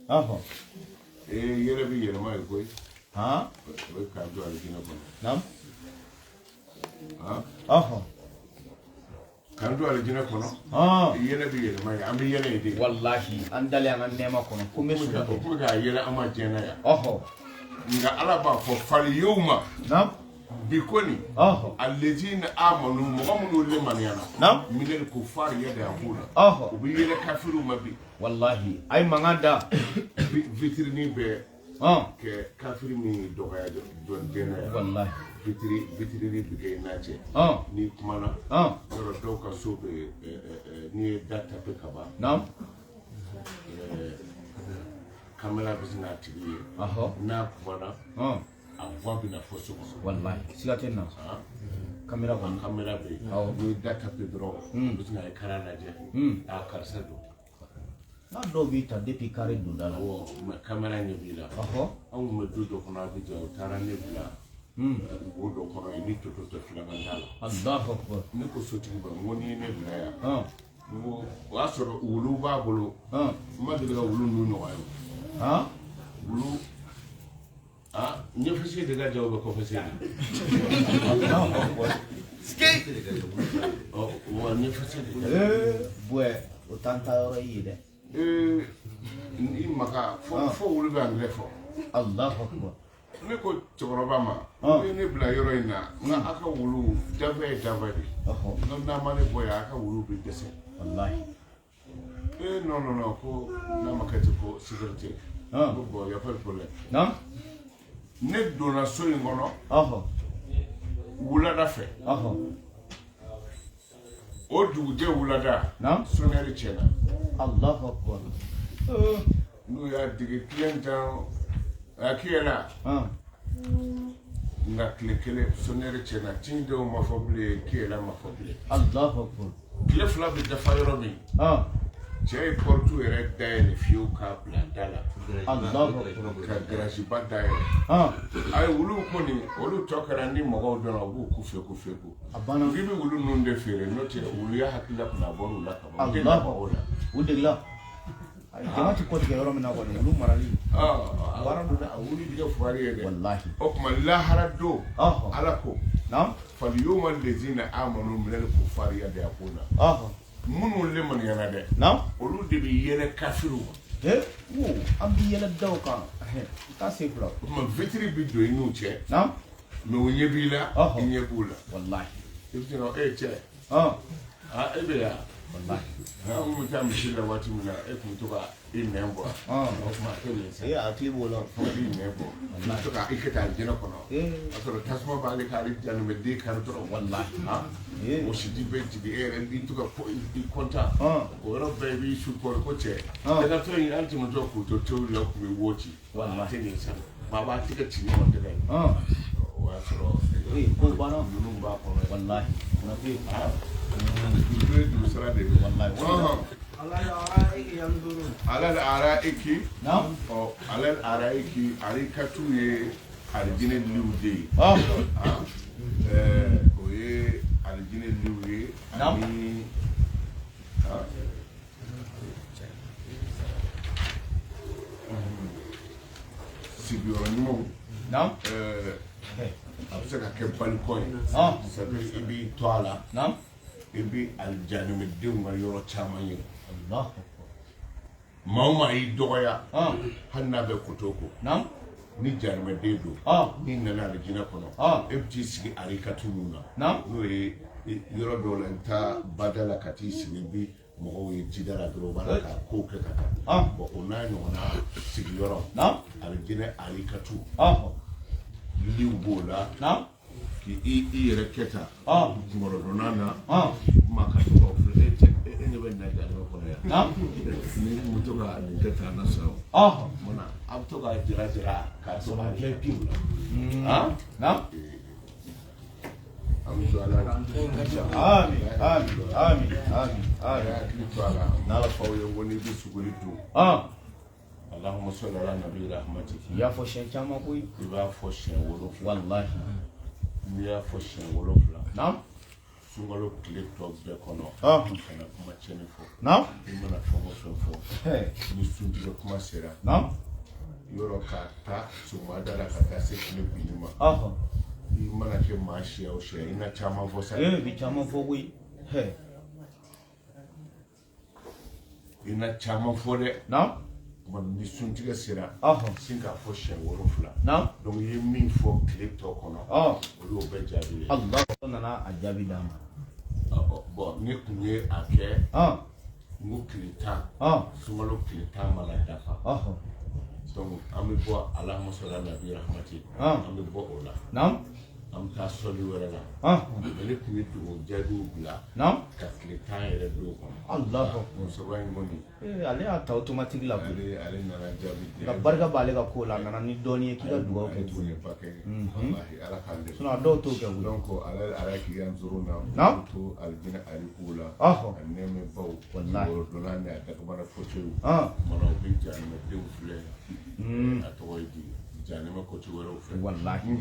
Ɔhɔn. Ee, yɛlɛ bɛ yɛlɛma ye koyi. Han. O ye k'an to alijinɛ kɔnɔ. Naam. Han. Ɔhɔn. K'an to alijinɛ kɔnɔ. Han. Yɛlɛ bɛ yɛlɛma ye, an bɛ yɛlɛ ye de. Wallahi an dalen an ka nɛɛma kɔnɔ ko n bɛ sunɔgɔ. O kun bɛ k'a yɛlɛ an ma diɲɛ na yan. Ɔhɔn. Nka Ala b'a fɔ fali y'o ma. Naam. Bi kɔni. Ɔhɔn. Alezina amanu, mɔgɔ minnu lemaniyana. Naam. Minɛli ko fari yɛlɛ a b'o la. Ɔhɔn. U bɛ yɛlɛ kafiriw ma bi. Wallahi a ye mankan da. Vitrine bɛ Han. kɛ kafiri min dɔgɔya dɔn diɲɛ na yan. Wallahi. Vitrine bɛ kɛ i n'a cɛ. Han. N'i kumana. Han. Yɔrɔ dɔw ka so bɛ n'i ye da tape ka ban. Naam. Kamera bɛ sin k'a tigi ye. Ɔhɔn. N'a kumana. Han. A voix bɛ na fɔ so kɔnɔ. Wallahi siga tɛ nin na. Kamera kɔni. Kamera bɛ yen. Awɔ. N'i ye da tape dɔrɔn. U bɛ sin ka ekara lajɛ. A karisa don. N'a dɔw b'i ta depuis carré donda la. Awɔ, mais kamera ɲɛ b'i la. Ɔhɔn. Anw tun bɛ du dɔ kɔnɔ Abidjan, u taara ne bila wo dɔ kɔnɔ yen ni toto tɛ filanan t'a la. Allahu akbar. Ne ko sotigi ma, n ko n'i ye ne bila yan. Han. N ko o y'a sɔrɔ wulu b'a bolo. Han. N ma deli ka wulu ninnu ɲɔgɔn ye. Han. Wulu ɲɛfɛsen de ka jan ou bien kɔfɛsen de? Allahu akbar. Ɔ wa ɲɛfɛsen de ka jan. Ee bɔɛ o t'an ta yɔrɔ ye dɛ. Ee, i maka fo wulu bɛ angilɛ fɔ. Allahu akbar. Ne ko cɛkɔrɔba ma, n ye ne bila yɔrɔ in na, n ka aw ka wulu danfɛn ye danfɛn de ye. Ɔhɔn. N ko n'a ma ne bɔ yan, aw ka wulu bɛ dɛsɛ. Wallahi. Eh non non non, ko n'a ma kɛ ten ko sécurité. Han. Ko bon, y a pas de problème. Naam. Ne donna so in kɔnɔ Ɔhɔn. wulada fɛ. Ɔhɔn. O dugujɛ wulada. Naam. Sonɛri tiɲɛna. Allahu akbar. N'u y'a dege kelen tan a kiyɛla. Han. Nka tile kelen sonɛri tiɲɛna, tindenw ma fɔ bilen, kiyɛla ma fɔ bilen. Allahu akbar. Tile 2 bɛ dafa yɔrɔ min. Han. Cɛ ye porte yɛrɛ dayɛlɛ fiyewu k'a bila da la. Allahu akbar. Ka garaziba dayɛlɛ. Han. Ayi wulu kɔni olu tɔ kɛra ni mɔgɔw donna u b'u ku feku feku. A banna. K'i bɛ wulu ninnu de feere n'o tɛ wuluya hakilila kun a bɔr'u la ka ban. U tɛ Allahu nafa o la. U degela. Ayi jama ti kɔtigɛ yɔrɔ min na kɔni olu marali. Baara don dɛ, a wulu bɛ kɛ fugari ye dɛ. Wallahi. O tuma lahara don. Ɔhɔn. Ala ko. Naam. Faliyoma lezina amanu minal kufari yadhakuna. Ɔhɔn. Minnu lemaniyana dɛ. Naam. Olu de bɛ yɛlɛ kafiriw ma. Ee wo an b'i yɛlɛ daw kan. N t'a sen fila. O tuma vitre bɛ don i n'u cɛ. Naam. Mais u ɲɛ b'i la. Ɔhɔn. I ɲɛ b'u la. Wallahi. I bɛ se ka e cɛ. Han. Aa e bɛ yan. Wallahi. An kun bɛ taa misi la waati min na e kun bɛ to ka i nɛn bɔ. Han. O tuma a tɛ nin sa. Ee hakili b'o la. Fo k'i nɛn bɔ. I bɛ to ka i kɛ taa jɛnɛ kɔnɔ. Ee. O y'a sɔrɔ tasuma b'ale k'ale janimɛden kari dɔrɔn. Wallahi. Han. Ee. O siji bɛ jigin e yɛrɛ i to ka i kɔntan. Han. O yɔrɔ bɛɛ i b'i su kɔri ko cɛ. Han. Ne ka tɔn in an tɛmɛtɔ k'u to tewu la u kun bɛ wo ci. Wallahi. A tɛ nin sa. Maa b'a tɛgɛ ci ɲɔgɔn tɛgɛ ye. Han. O y'a sɔrɔ. Ee ko banna. Ninnu b'a kɔnɔ. Wallahi. Kunnafoni. Dugu ye dugu sira de ye. Wallahi. Ɔhɔn. على الأرائك ينظرون. Alal araiki. Naam. Ɔ alal araiki arikatu ye alijinɛ liw de ye. Ɔhɔn. O ye alijinɛ liw ye. Naam. Ani sigiyɔrɔ ɲumanw. Naam. A bɛ se ka kɛ balikɔ ye. Han. C'est à dire i b'i to a la. Naam. I bɛ alijinɛdenw ka yɔrɔ caman ye. Allahu akbar. Maa o maa y'i dɔgɔya. Han. Hali n'a bɛ koto ko. Naam. Ni janimɛden don. Han. N'i nana alijinɛ kɔnɔ. Han. E bɛ t'i sigi arikatu ninnu na. Naam. N'o ye yɔrɔ dɔw la n taa bada la ka t'i sigi bi mɔgɔw ye jida la dɔrɔn u b'a la ka kow kɛ ka taa. Han. Bon o n'a ɲɔgɔnna sigiyɔrɔ. Naam. Alijinɛ arikatu. Ɔhɔn. Liw b'o la. Naam. K'i i yɛrɛ kɛ tan. Han. Kunkɔrɔdonna na. Han. Ma ka to k'o filɛ e cɛ e ɲɛ bɛ nin na janimɛ kɔnɔ yan. Naam. Ni n bɛ to ka nin kɛ tan na sa o. Ɔhɔn. Munna a bɛ to k'a jira jira k'a sɔrɔ a bɛɛ piw la. Han. Naam. An bɛ to ala la. Amin. Amin. Amin. Amin. A Amin. y'a hakili to a la. N'a fɔ aw ye ko n'i bɛ suguri dun. Han. Allahumma salli ala nabi rahmati. I y'a fɔ siɲɛ caman koyi. I b'a fɔ siɲɛ 7. Walahi. N'i y'a fɔ siɲɛ 7. Naam. Sunkalo tile tɔ bɛɛ kɔnɔ. Kana kuma tiɲɛni fɔ. Naam. I mana fɛn o fɛn fɔ. Ni suntigɛ kuma sera. Naam. Yɔrɔ ka taa sɔgɔmada la ka taa se tile binni ma. I mana kɛ maa siya o siya i na caman fɔ sa. Ee bi caman fɔ koyi. I na caman fɔ dɛ. Naam. Ni suntigɛ sera. Sin k'a fɔ siɲɛ 7. Naam. Donc i ye min fɔ tile tɔ kɔnɔ. O y'o bɛɛ jaabi ye. Allah nana a jaabi d'a ma. Bon ne tun ye a kɛ. N ko tile 10. Sunkalo tile 10 mana dafa. Donc an bɛ bɔ Allahumma salli ala nabi rahmati. An bɛ bɔ o la. Naam. An bɛ taa sɔli wɛrɛ la. Mais ne tun ye dugawu jaabiw bila. Naam. Ka tile 10 yɛrɛ don o kɔnɔ. Allahu akbar. Musokɔrɔba in kɔni. Ale y'a ta automatique la koyi. Ale nana jaabi di. Nka barika b'ale ka ko la, a nana ni dɔɔni ye k'i ka dugawu kɛ tuguni. Ba kɛ. Walahi Ala k'an dɛmɛ. Sinon a dɔw t'o kɛ koyi. Donc ala k'i yan zoro na. Naam. To alijinɛ arikuw la. A nɛɛmɛbaw. Walahi. Wɔrɔdonna ni a dakabana fosew. Kumana u bɛ jahanamadenw filɛ. A tɔgɔ ye di jahanama kɔti wɛrɛw fɛ. Walahi.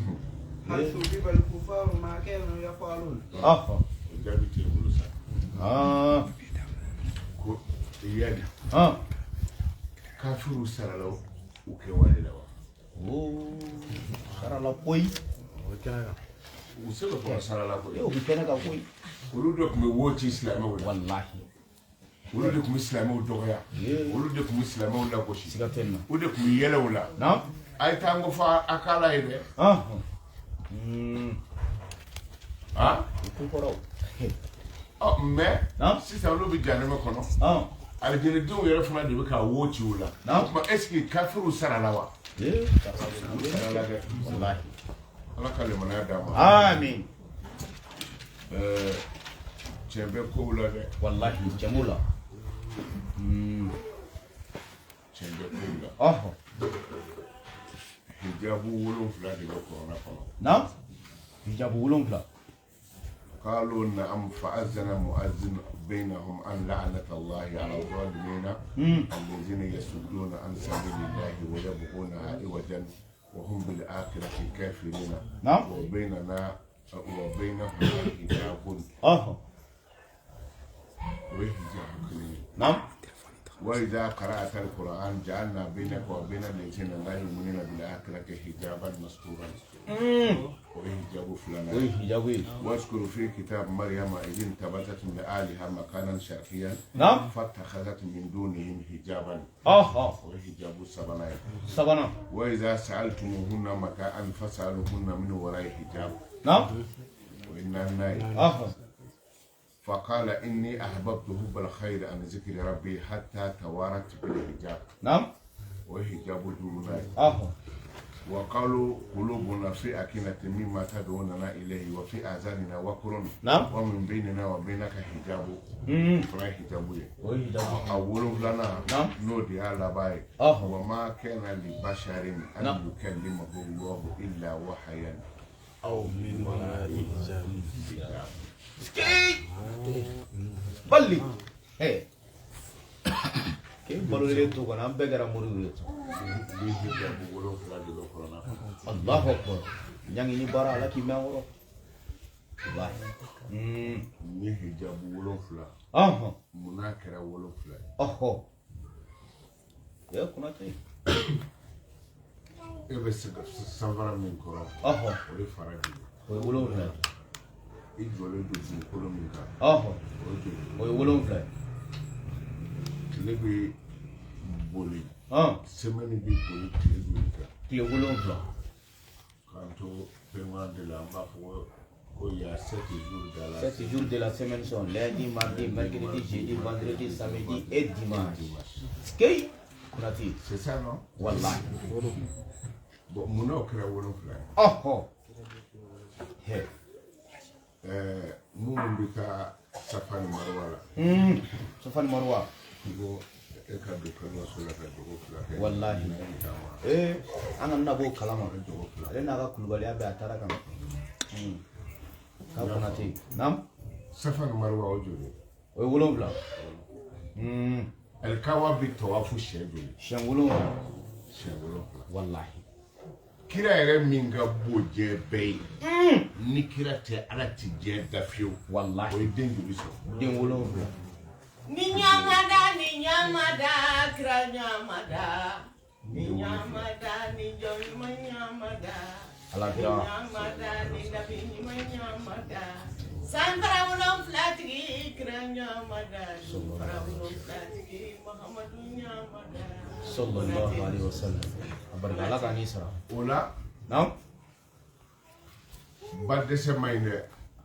هل ثوب الكفار ما كانوا يفعلون. O jaabi t'e bolo sa. Ko yali. Kafiru sarala u kɛwale la wa. Sarala koyi. U se ka fɔ ka sarala koyi. O bɛ kɛnɛ kan koyi. Olu de tun bɛ wo ci silamɛw la. Walahi. Olu de tun bɛ silamɛw dɔgɔya. Olu de tun bɛ silamɛw lagosi. Siga tɛ nin na. O de tun bɛ yɛlɛ u la. Naam. A ye taa n ko fɔ a k'ala ye dɛ. O ko kɔrɔ. Mais sisan olu bɛ jahanama kɔnɔ. Alijinɛdenw yɛrɛ fana de bɛ ka wo ci u la. O tuma est ce que kafiriw sarala wa? U sarala dɛ. Walahi. Ala ka limaniya d'an ma. Amin. Tiɲɛ bɛ kow la dɛ. Walahi tiɲɛ b'o la. Tiɲɛ bɛ kow la. Hijabu 7 de bɛ kuranɛ kɔnɔ. Naam. Hijabu 7. قالوا نعم فأذن مؤذن بينهم أن لعنة الله على الظالمين الذين يصدون عن سبيل الله ويبغونها عوجا وهم بالآخرة كافرون. نعم. وبيننا وبينهم حجاب. نعم. وإذا قرأت القرآن جعلنا بينك وبين الذين لا يؤمنون بالآخرة حجابا مستورا. وحجاب فلان. واذكر في كتاب مريم إذ انتبذت من أهلها مكانا شرقيا. نعم. فاتخذت من دونهم حجابا. وحجاب سبنا. وإذا سألتموهن متاعا فاسألوهن من وراء حجاب. نعم. وإن فقال إني أحببت حب الخير عن ذكر ربي حتى توارت بالحجاب. نعم. وحجاب دوننا. وقالوا قلوبنا في أكنة مما تدعوننا إليه وفي آذاننا وقر. نعم. ومن بيننا وبينك حجاب. فلا حجاب. أول لنا. نعم. نودي على باي. وما كان لبشر أن يكلمه الله إلا وحيا أو من وراء حجاب. Balli. Ke balolen to kɔnɔ an bɛɛ kɛra moriw ye. Allahu akbar. Ɲangi ni baara Ala k'i mɛn an kɔrɔ. Wallahi. Ni hijabu 7. Munna kɛra 7 ye? E Konate. E bɛ se ka sanfara min kɔrɔ. O ye fara de ye. O ye 7 ye. I jɔlen don dugukolo min kan. O O ye ye 7 ye. Tile bɛ boli. Semaine bɛ boli tile joli kan? Tile 7. K'an to paiement de la an b'a fɔ ko il y a 7 jours dans la 7 jours de la semaine sont lundi, mardi, mercredi, jeudi, vendredi, samedi et dimanche. Skei Konate. C'est ça non? Wallahi. Bon munna o kɛra 7 ye? Minnu bɛ taa Safa ni Marwa la. Safa ni Marwa. Ko e ka don kɛnɛyaso la ka jogo 2 kɛ. Wallahi. An kana b'o kalama. Ale n'a ka kulubaliya bɛɛ a taara ka na. K'a Konate. Naam. Safa ni Marwa o joli? O ye 7. Alikaaba bɛ tawafu siɲɛ joli? Siɲɛ 7. Siɲɛ 7. Walahi. Kira yɛrɛ min ka bon diɲɛ bɛɛ ye, ni kira tɛ Ala ti diɲɛ da fiyewu. Walahi. O ye den joli sɔrɔ? Den 7. Ni ɲamada, ni ɲamada, kira ɲamada. Ni ɲamada, ni jɔn ɲuman ɲamada. Ala Ni kira. ɲamada, ni nabi ɲuman ɲamada. San fara 7 tigi, kira ɲamada. San fara 7 tigi, Muhammadu ɲamada. Sallallahu alaihi wasallam. A barika Ala k'a ni sara. O la Naam. ba dɛsɛ man ɲi dɛ.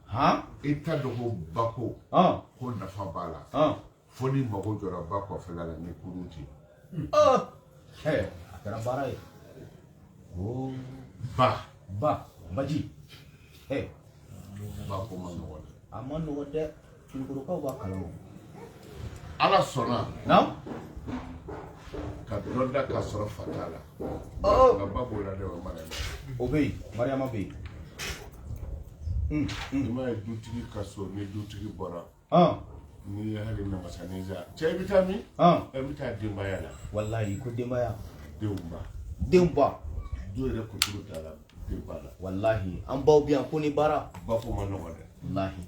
Han? I t'a dɔn ko bako ko nafa b'a la. Fo ni mago jɔra ba kɔfɛla la ni kurun tɛ. Hɛ, a kɛra baara ye. Oh. Ba. Ba, baji. Hɛ. Ba ko man nɔgɔn dɛ. A man nɔgɔn dɛ. Kulukorokaw b'a kalama. Ala sɔnna. Naam. Ka dɔ da k'a sɔrɔ fa t'a la. Nka ba b'o la dɛ, o ye Mariama. O bɛ yen, Mariama bɛ yen. I m'a ye dutigi ka so ni dutigi bɔra. N'i ye hali namasanin san, cɛ i bɛ taa min? E bɛ taa denbaya la. Walahi ko denbaya. Denw ba. Denw ba. Du yɛrɛ kuturu t'a la denba la. Walahi an baw bɛ yan ko ni baara. Ba ko man nɔgɔn dɛ. Walahi.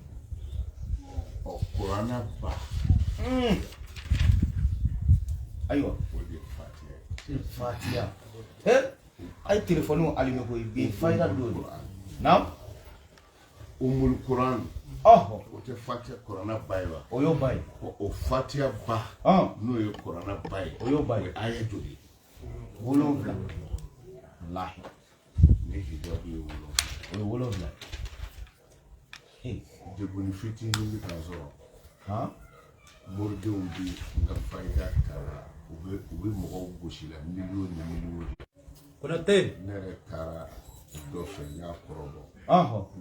Ɔ kuranna ba. Ayiwa. O de ye Fatiya ye. Fatiya. He? A ye telefɔniw allumé koyi bi fayida don de. Naam. Umul Kuran. Ɔhɔ. O tɛ Fatiya kuranna ba ye wa? O y'o ba ye. O Fatiya ba. N'o ye kuranna ba ye. O y'o ba ye. O ye aya joli ye? 7. Walahi. Ni hijabu ye 7. O ye 7 ye. Degunni fitinin bɛ k'an sɔrɔ. Han? Moridenw bɛ n ka fayida ta la. U bɛ mɔgɔw gosi la miliyɔn ni miliyɔn de. Konate. Ne yɛrɛ taara dɔ fɛ n y'a kɔrɔbɔ.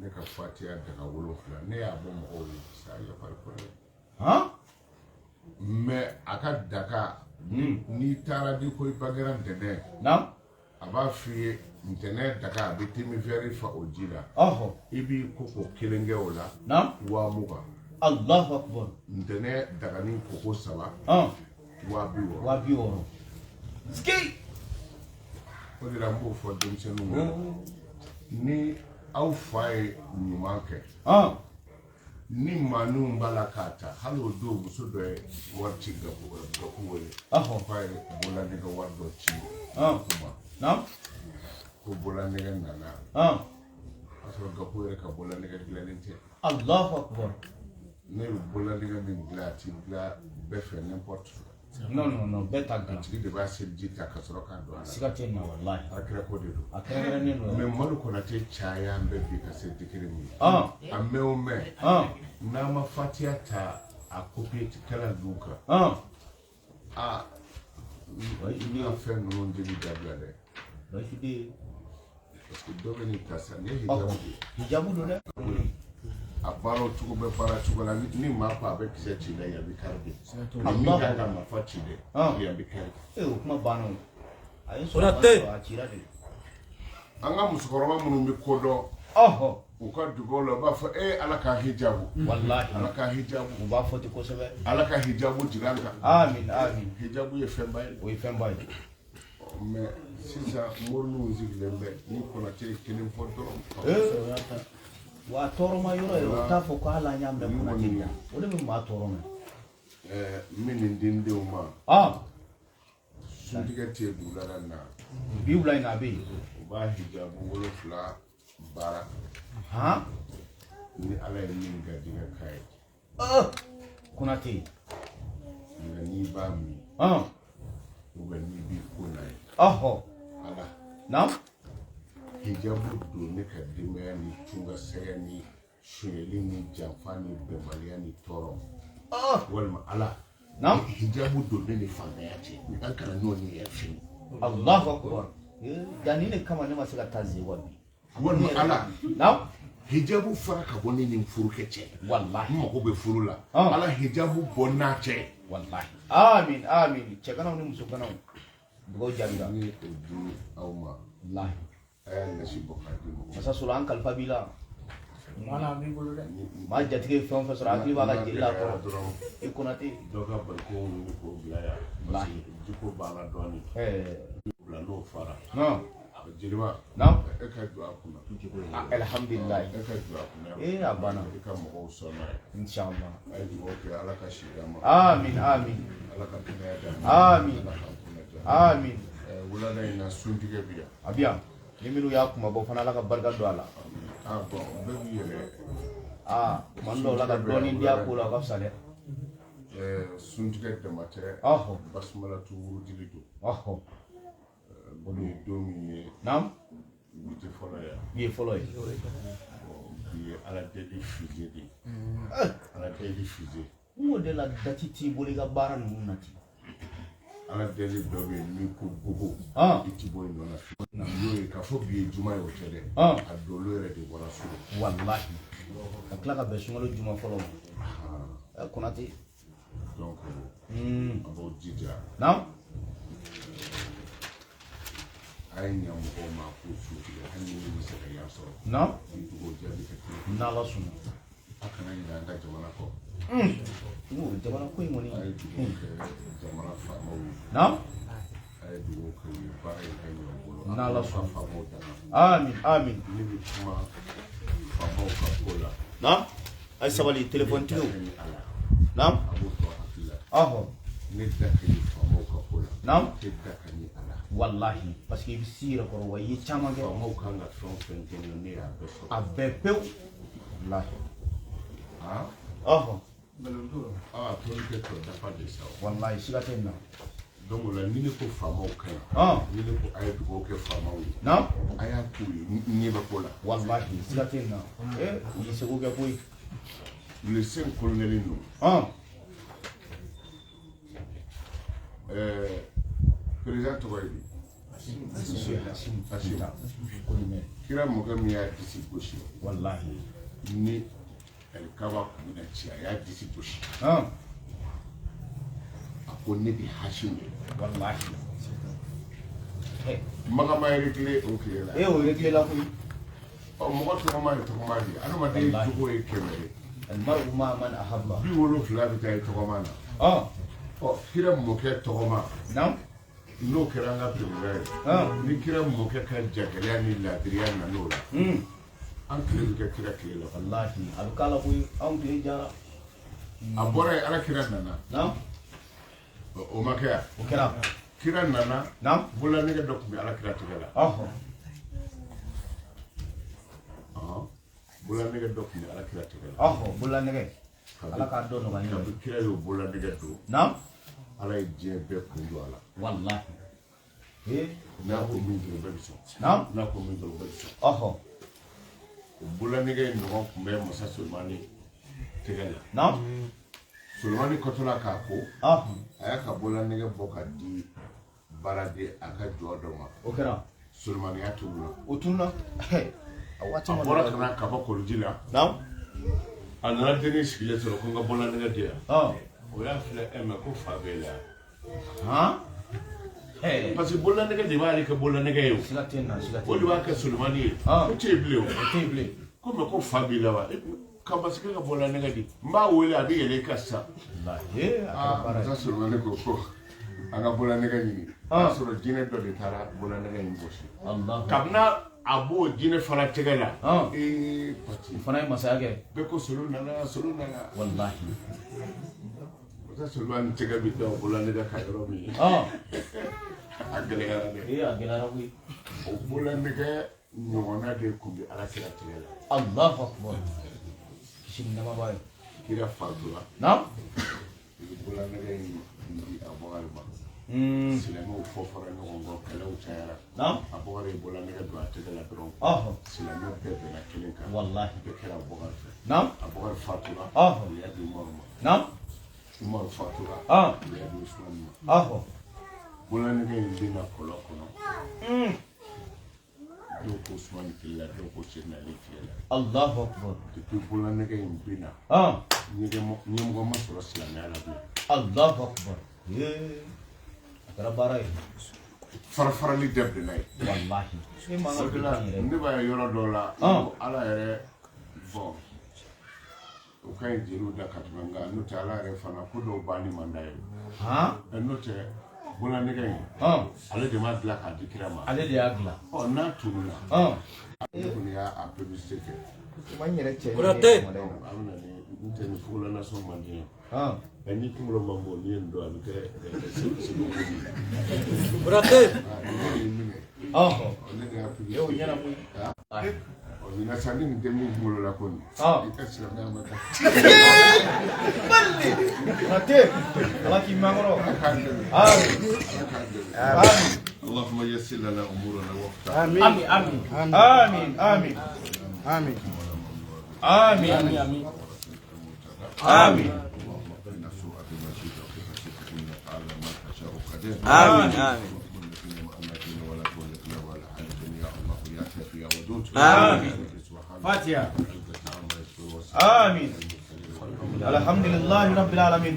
Ne ka Fatiya daga 7 ne y'a bɔ mɔgɔw ye sa yafari kɔnɔ. Han? Mais a ka daga n'i taara n'i ko i bangera ntɛnɛn. Naam. A b'a f'i ye ntɛnɛn daga a bɛ temifɛri fa o ji la. I b'i koko kelen kɛ o la. Naam. 20,000. Allahu akbar. Ntɛnɛn dagani koko 3. 60,000. 60,000. Ski. O de la n b'o fɔ denmisɛnninw ye. Ni aw fa ye ɲuman kɛ. Ni maaninw b'a la k'a ta hali o don muso dɔ ye wari ci Gaku wele. K'a ye bololanɛgɛ wari dɔ ci. O ma. Naam. Ko bololanɛgɛ nana. O y'a sɔrɔ Gaku yɛrɛ ka bololanɛgɛ dilannen tɛ. Allahu akbar. Ne bɛ bololanɛgɛ min dilan a ti dilan bɛɛ fɛ n'importe. Non non non bɛɛ t'a dilan. A tigi de b'a seliji ta ka sɔrɔ k'a don a la. Siga tɛ nin na walahi. A kɛra ko de don. A kɛrɛnkɛrɛnnen don. Mais Madu Konate caya an bɛ bi ka se degré min ye. A mɛn o mɛn. N'an ma Fatiya ta a copier kɛla ninnu kan. Aa n ka fɛn ninnu deli dabila dɛ. Baasi tɛ yen. Parce que dɔ bɛ nin ta sisan nin ye hijabu de ye. Hijabu don dɛ. A baara cogo bɛ baara cogo la ni maa ko a bɛ kisɛ ci la yan bɛ kari de. Ni min kan ka marifa ci dɛ yan bɛ kari. Ee o kuma banna o. A ye sɔrɔ a cira de. An ka musokɔrɔba minnu bɛ ko dɔn. U ka dugawu la u b'a fɔ ee Ala ka hijabu. Walahi. Ala ka hijabu. U b'a fɔ ten kosɛbɛ. Ala ka hijabu jigin an kan. Amin amin. Hijabu ye fɛnba ye. O ye fɛnba ye. Mais sisan morininw sigilen bɛ ni Konate ye kelen fɔ dɔrɔn. Wa tɔɔrɔma yɔrɔ yɛrɛ o t'a fɔ ko hali an y'a mɛn Konate da o de bɛ maa tɔɔrɔ mɛn. N bɛ nin di n denw ma. Suntigɛ tɛ yen wulada in na. Bi wula in na a bɛ yen. U b'a hijabu 7 baara. Ni Ala ye min garijɛgɛ k'a ye. Konate. Nka n'i b'a min. Ou bien n'i b'i ko n'a ye. Ala. Naam. Hijabu don ne ka denbaya ni tunga sɛgɛ ni sonyɛli ni janfa ni bɛnbaliya ni tɔɔrɔ. Walima Ala. Naam. Hijabu don ne ni fantanya cɛ. An kana ɲɔgɔn ye fiyewu. Allahu akbar. Danni de kama ne ma se ka taa Zewa bi. Walima Ala. Naam. Hijabu fara ka bɔ ne ni n furukɛ cɛ. Walahi. N mago bɛ furu la. Ala hijabu bɔ n n'a cɛ. Walahi. Amin amin. Cɛganaw ni musoganaw. Dugawu jaabira. Ni o di aw ma. Walahi. A y'a nasi bɔ k'a di mɔgɔ ma. Masa Solo an kalifa b'i la. Mana b'i bolo dɛ. Maa jatigi ye fɛn o fɛn sɔrɔ hakili b'a ka jeli la kɔrɔ. I Konate. Dɔ ka bariko ɲini k'o bila yan. Parce que jiko b'a la dɔɔni. Bila n'o fara. Jeliba. Naam. E ka jɔ a kunna. Alhamdulilayi. E ka jɔ a kunna. Ee a banna. I ka mɔgɔw sɔn n'a ye. Inshallah. A ye dugawu kɛ Ala ka si d'an ma. Amin amin. Ala ka kɛnɛya d'an ma. Amin. Ala k'an kunna diya. Amin. Wulada in na suntigɛ bi yan. A bi yan. Ni minnu y'a kumabɔ fana Ala ka barika don a la. Ah bon, bɛɛ b'i yɛrɛ. Aa tuma dɔw la ka dɔɔnin di a ko la o ka fisa dɛ. Suntigɛ dama tɛ. Ɔhɔ. Basumalatu wurudili don. Ɔhɔ. Bi ye don min ye. Naam. Bi tɛ fɔlɔ ye. Bi ye fɔlɔ ye. Bi ye Ala deli fusée de ye. Ala deli fusée. N ko de la date t'i bolo i ka baara ninnu na ten. Ala deli dɔ bɛ yen n'i ko gogo. I ti bɔ i nɔ la. N'o ye k'a fɔ bi ye juma ye o tɛ dɛ. A dolo yɛrɛ de bɔra so. Walahi. Ka tila ka bɛn sunkalo juma fɔlɔ ma. Konate. Donc an b'aw jija. Naam. A ye ɲa mɔgɔw ma k'u su tigɛ hali ni min bɛ se ka yan sɔrɔ. Naam. Ni dugawu jaabi ka teli. N'Ala sɔnna. A kana ɲinɛ an ka jamana kɔ. N ko jamana ko in kɔni. A ye dugawu kɛ jamana faamaw ye. Naam. A ye dugawu kɛ u ye baara in ka ɲɛ u bolo. N'Ala sɔnna. Faamaw danga. Amin amin. Ne bɛ kuma faamaw ka ko la. Naam. A ye sabali téléphone tigiw. Naam. A b'o to hakili la. Ɔhɔ. Ne da ka ɲi faamaw ka ko la. Naam. Ne da ka ɲi a la. Walahi parce que i bɛ s'i yɛrɛ kɔrɔ wa i ye caman kɛ. Faamaw kan ka fɛn o fɛn kɛ ne y'a bɛɛ sɔrɔ. A bɛɛ pewu. Walahi. Han. Ɔhɔ. Aa tobili kɛ tɔ dafa de sa o. Walahi siga tɛ nin na. Donc o la ni ne ko faamaw ka ɲi. Ni ne ko a ye dugawu kɛ faamaw ye. Naam. A y'a k'u ye n ɲɛ bɛ ko la. Walahi siga tɛ nin na. Ee u y'i seko kɛ koyi. Le cinq colonel ninnu. Président tɔgɔ ye di. Assimi. Kira mɔkɛ min y'a disi gosi. Walahi. Ni alikaba kun bɛna ci a y'a disi gosi. A ko ne bɛ Hasimu ye. Walahi. Makan ma réglé o tile la. E o réglé la koyi. Ɔ mɔgɔ tɔgɔma ye tɔgɔma de ye adamaden jogo ye 100 ye. Almaru ma man ahabba. 70 bɛ taa i tɔgɔma na. Ɔ kira mɔkɛ tɔgɔma. Naam. N'o kɛra an ka président ye. Ni kira mɔkɛ ka jagɛlɛya ni laadiriya nan'o la. An tile bɛ kɛ kira tile la. Walahi a bɛ k'a la koyi anw tile jara. A bɔra yen ala kira nana. Naam. O ma kɛ yan. O kɛra. Kira nana. Naam. Bololanɛgɛ dɔ tun bɛ ala kira tɛgɛ la. Ɔhɔ. Bololanɛgɛ dɔ tun bɛ ala kira tɛgɛ la. Ɔhɔ bololanɛgɛ. Ala k'a dɔn nɔgɔya. Kabi kira y'o bololanɛgɛ don. Naam. Ala ye diɲɛ bɛɛ kun don a la. Walahi. N'a ko min dɔrɔn bɛɛ bɛ sɔn. Naam. N'a ko min dɔrɔn bɛɛ bɛ sɔn. Ɔhɔ. O bololanɛgɛ in ɲɔgɔn tun bɛ masa Solomani tɛgɛ la. Naam. Solomani kɔtɔla k'a ko. Ɔhɔ. A y'a ka bololanɛgɛ bɔ ka di baaraden a ka jɔ dɔ ma. O kɛra. Solomani y'a tununa. O tununa. A waati ma A bɔra ka na ka bɔ koloji la. Naam. A nana dennin sigilen sɔrɔ ko n ka bololanɛgɛ di yan. O y'a filɛ ɛ mɛ ko fa b'e la yan. Han. Parce que bololanɛgɛ de b'ale kɛ bololanɛgɛ ye o. Siga tɛ nin na siga tɛ. O de b'a kɛ Solomani ye. O tɛ yen bilen o. O tɛ yen bilen. Ko mɛ ko fa b'i la wa? Ka masakɛ ka bololanɛgɛ di. N b'a wele a bɛ yɛlɛ i kan sisan. Walahi a kɛra baara ye. Masa Solomani ko ko an ka bololanɛgɛ ɲini. O y'a sɔrɔ jinɛ dɔ de taara bololanɛgɛ in gosi. Kabini a b'o jinɛ fana tɛgɛ la. Ee pati. O fana ye masaya kɛ. Bɛɛ ko Solo nana Solo nana. Walahi. Masa Solomani tɛgɛ bɛ da o bololanɛgɛ kan yɔrɔ min. A gɛlɛyara dɛ. Ee a gɛlɛyara koyi. O bololanɛgɛ ɲɔgɔnna de tun bɛ ala kira tɛgɛ la. Alahu akubar. Kisi ni nɛɛma b'a ye. Kira fatura. Naam. U ye bololanɛgɛ in di Abubakari ma. Silamɛw fɔ fɔra ɲɔgɔn kɔ kɛlɛw cayara. Naam. Abubakari ye bololanɛgɛ don a tɛgɛ la dɔrɔn. Ɔhɔ. Silamɛw bɛɛ bɛnna kelen kan. Walahi. Bɛɛ kɛra Abubakari fɛ. Naam. Abubakari fatura. Ɔhɔ. U y'a di Umaru ma. Naam. Umaru fatura. U y'a di Usumani ma. Ɔhɔ. Bololanɛgɛ in bɛna kɔlɔn kɔnɔ. Dɔw ko Usumani tile la dɔw ko Seydina Ali tile la. Alahu akubar. Depuis bololanɛgɛ in bɛna. Ɲɛmɔgɔ ma sɔrɔ silamɛya la bilen. Alahu akubar. A kɛra baara ye. Farafarali daminɛna yen. Walahi. O de la ne b'a ye yɔrɔ dɔw la. Ko Ala yɛrɛ Bon, o ka ɲi jeliw da ka tɛmɛ, nka n'o tɛ Ala yɛrɛ fana ko dɔw banni man d'a ye. N'o tɛ bololanɛgɛ in, ale de m'a dilan k'a di kira ma. Ale de y'a dilan. Ɔ, n'a tununna, ne kɔni y'a publicité kɛ. Ma n yɛrɛ cɛ. Konate. Donc a bɛ na ni n tɛ nin fugulanasɔn man di n ye. Mɛ ni kunkolo man bon, n'i ye nin don, a bɛ kɛ segu ye. Konate. Nin ye minɛ. Ne de y'a publicité. O ɲɛna koyi. Ɔ, nin sa ni nin tɛ min kunkolo la kɔni, i ka silamɛya ma taa. Balli. Konate. Ala k'i mɛn kɔrɔ. Ala k'an dɛmɛ. Amin. Ala k'an dɛmɛ. Amin. اللهم يسر لنا امورنا وافتح. Amin. Amin. Amin. Amin. Amin. Amin. Amin. Amin. اللهم قنا سوء بما شئت وكيف شئت، انك على ما تشاء قدير. Amin. Amin. اللهم كلنا ولا تولدنا ولا حالتنا يا الله يا كافي يا ودود. آمين. سبحان فاتحة. العزة عما يصفون. آمين. الحمد لله رب العالمين.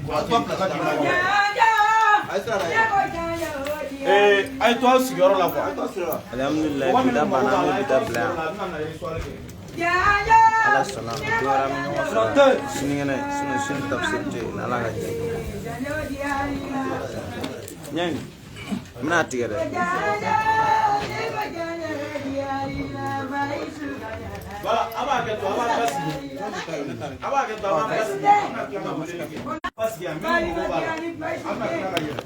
A ye to aw sigiyɔrɔ la quoi. Alhamdulilayi, bi ta banna, an bɛ bi ta bila yan. Ala sɔnna a ma, don wɛrɛ an bɛ ɲɔgɔn sɔrɔ sinikɛnɛ, sinɔ sini tafsiri tɛ yen, n'Ala ka jɛ. Ɲɛni, n bɛna tigɛ dɛ. Voilà, a b'a kɛ to, a b'a basigi. A b'a kɛ to, a b'a basigi. An bɛna tila ka weleli kɛ. Basigi yan, minnu mago b'a la. An bɛna tila ka yɛlɛ.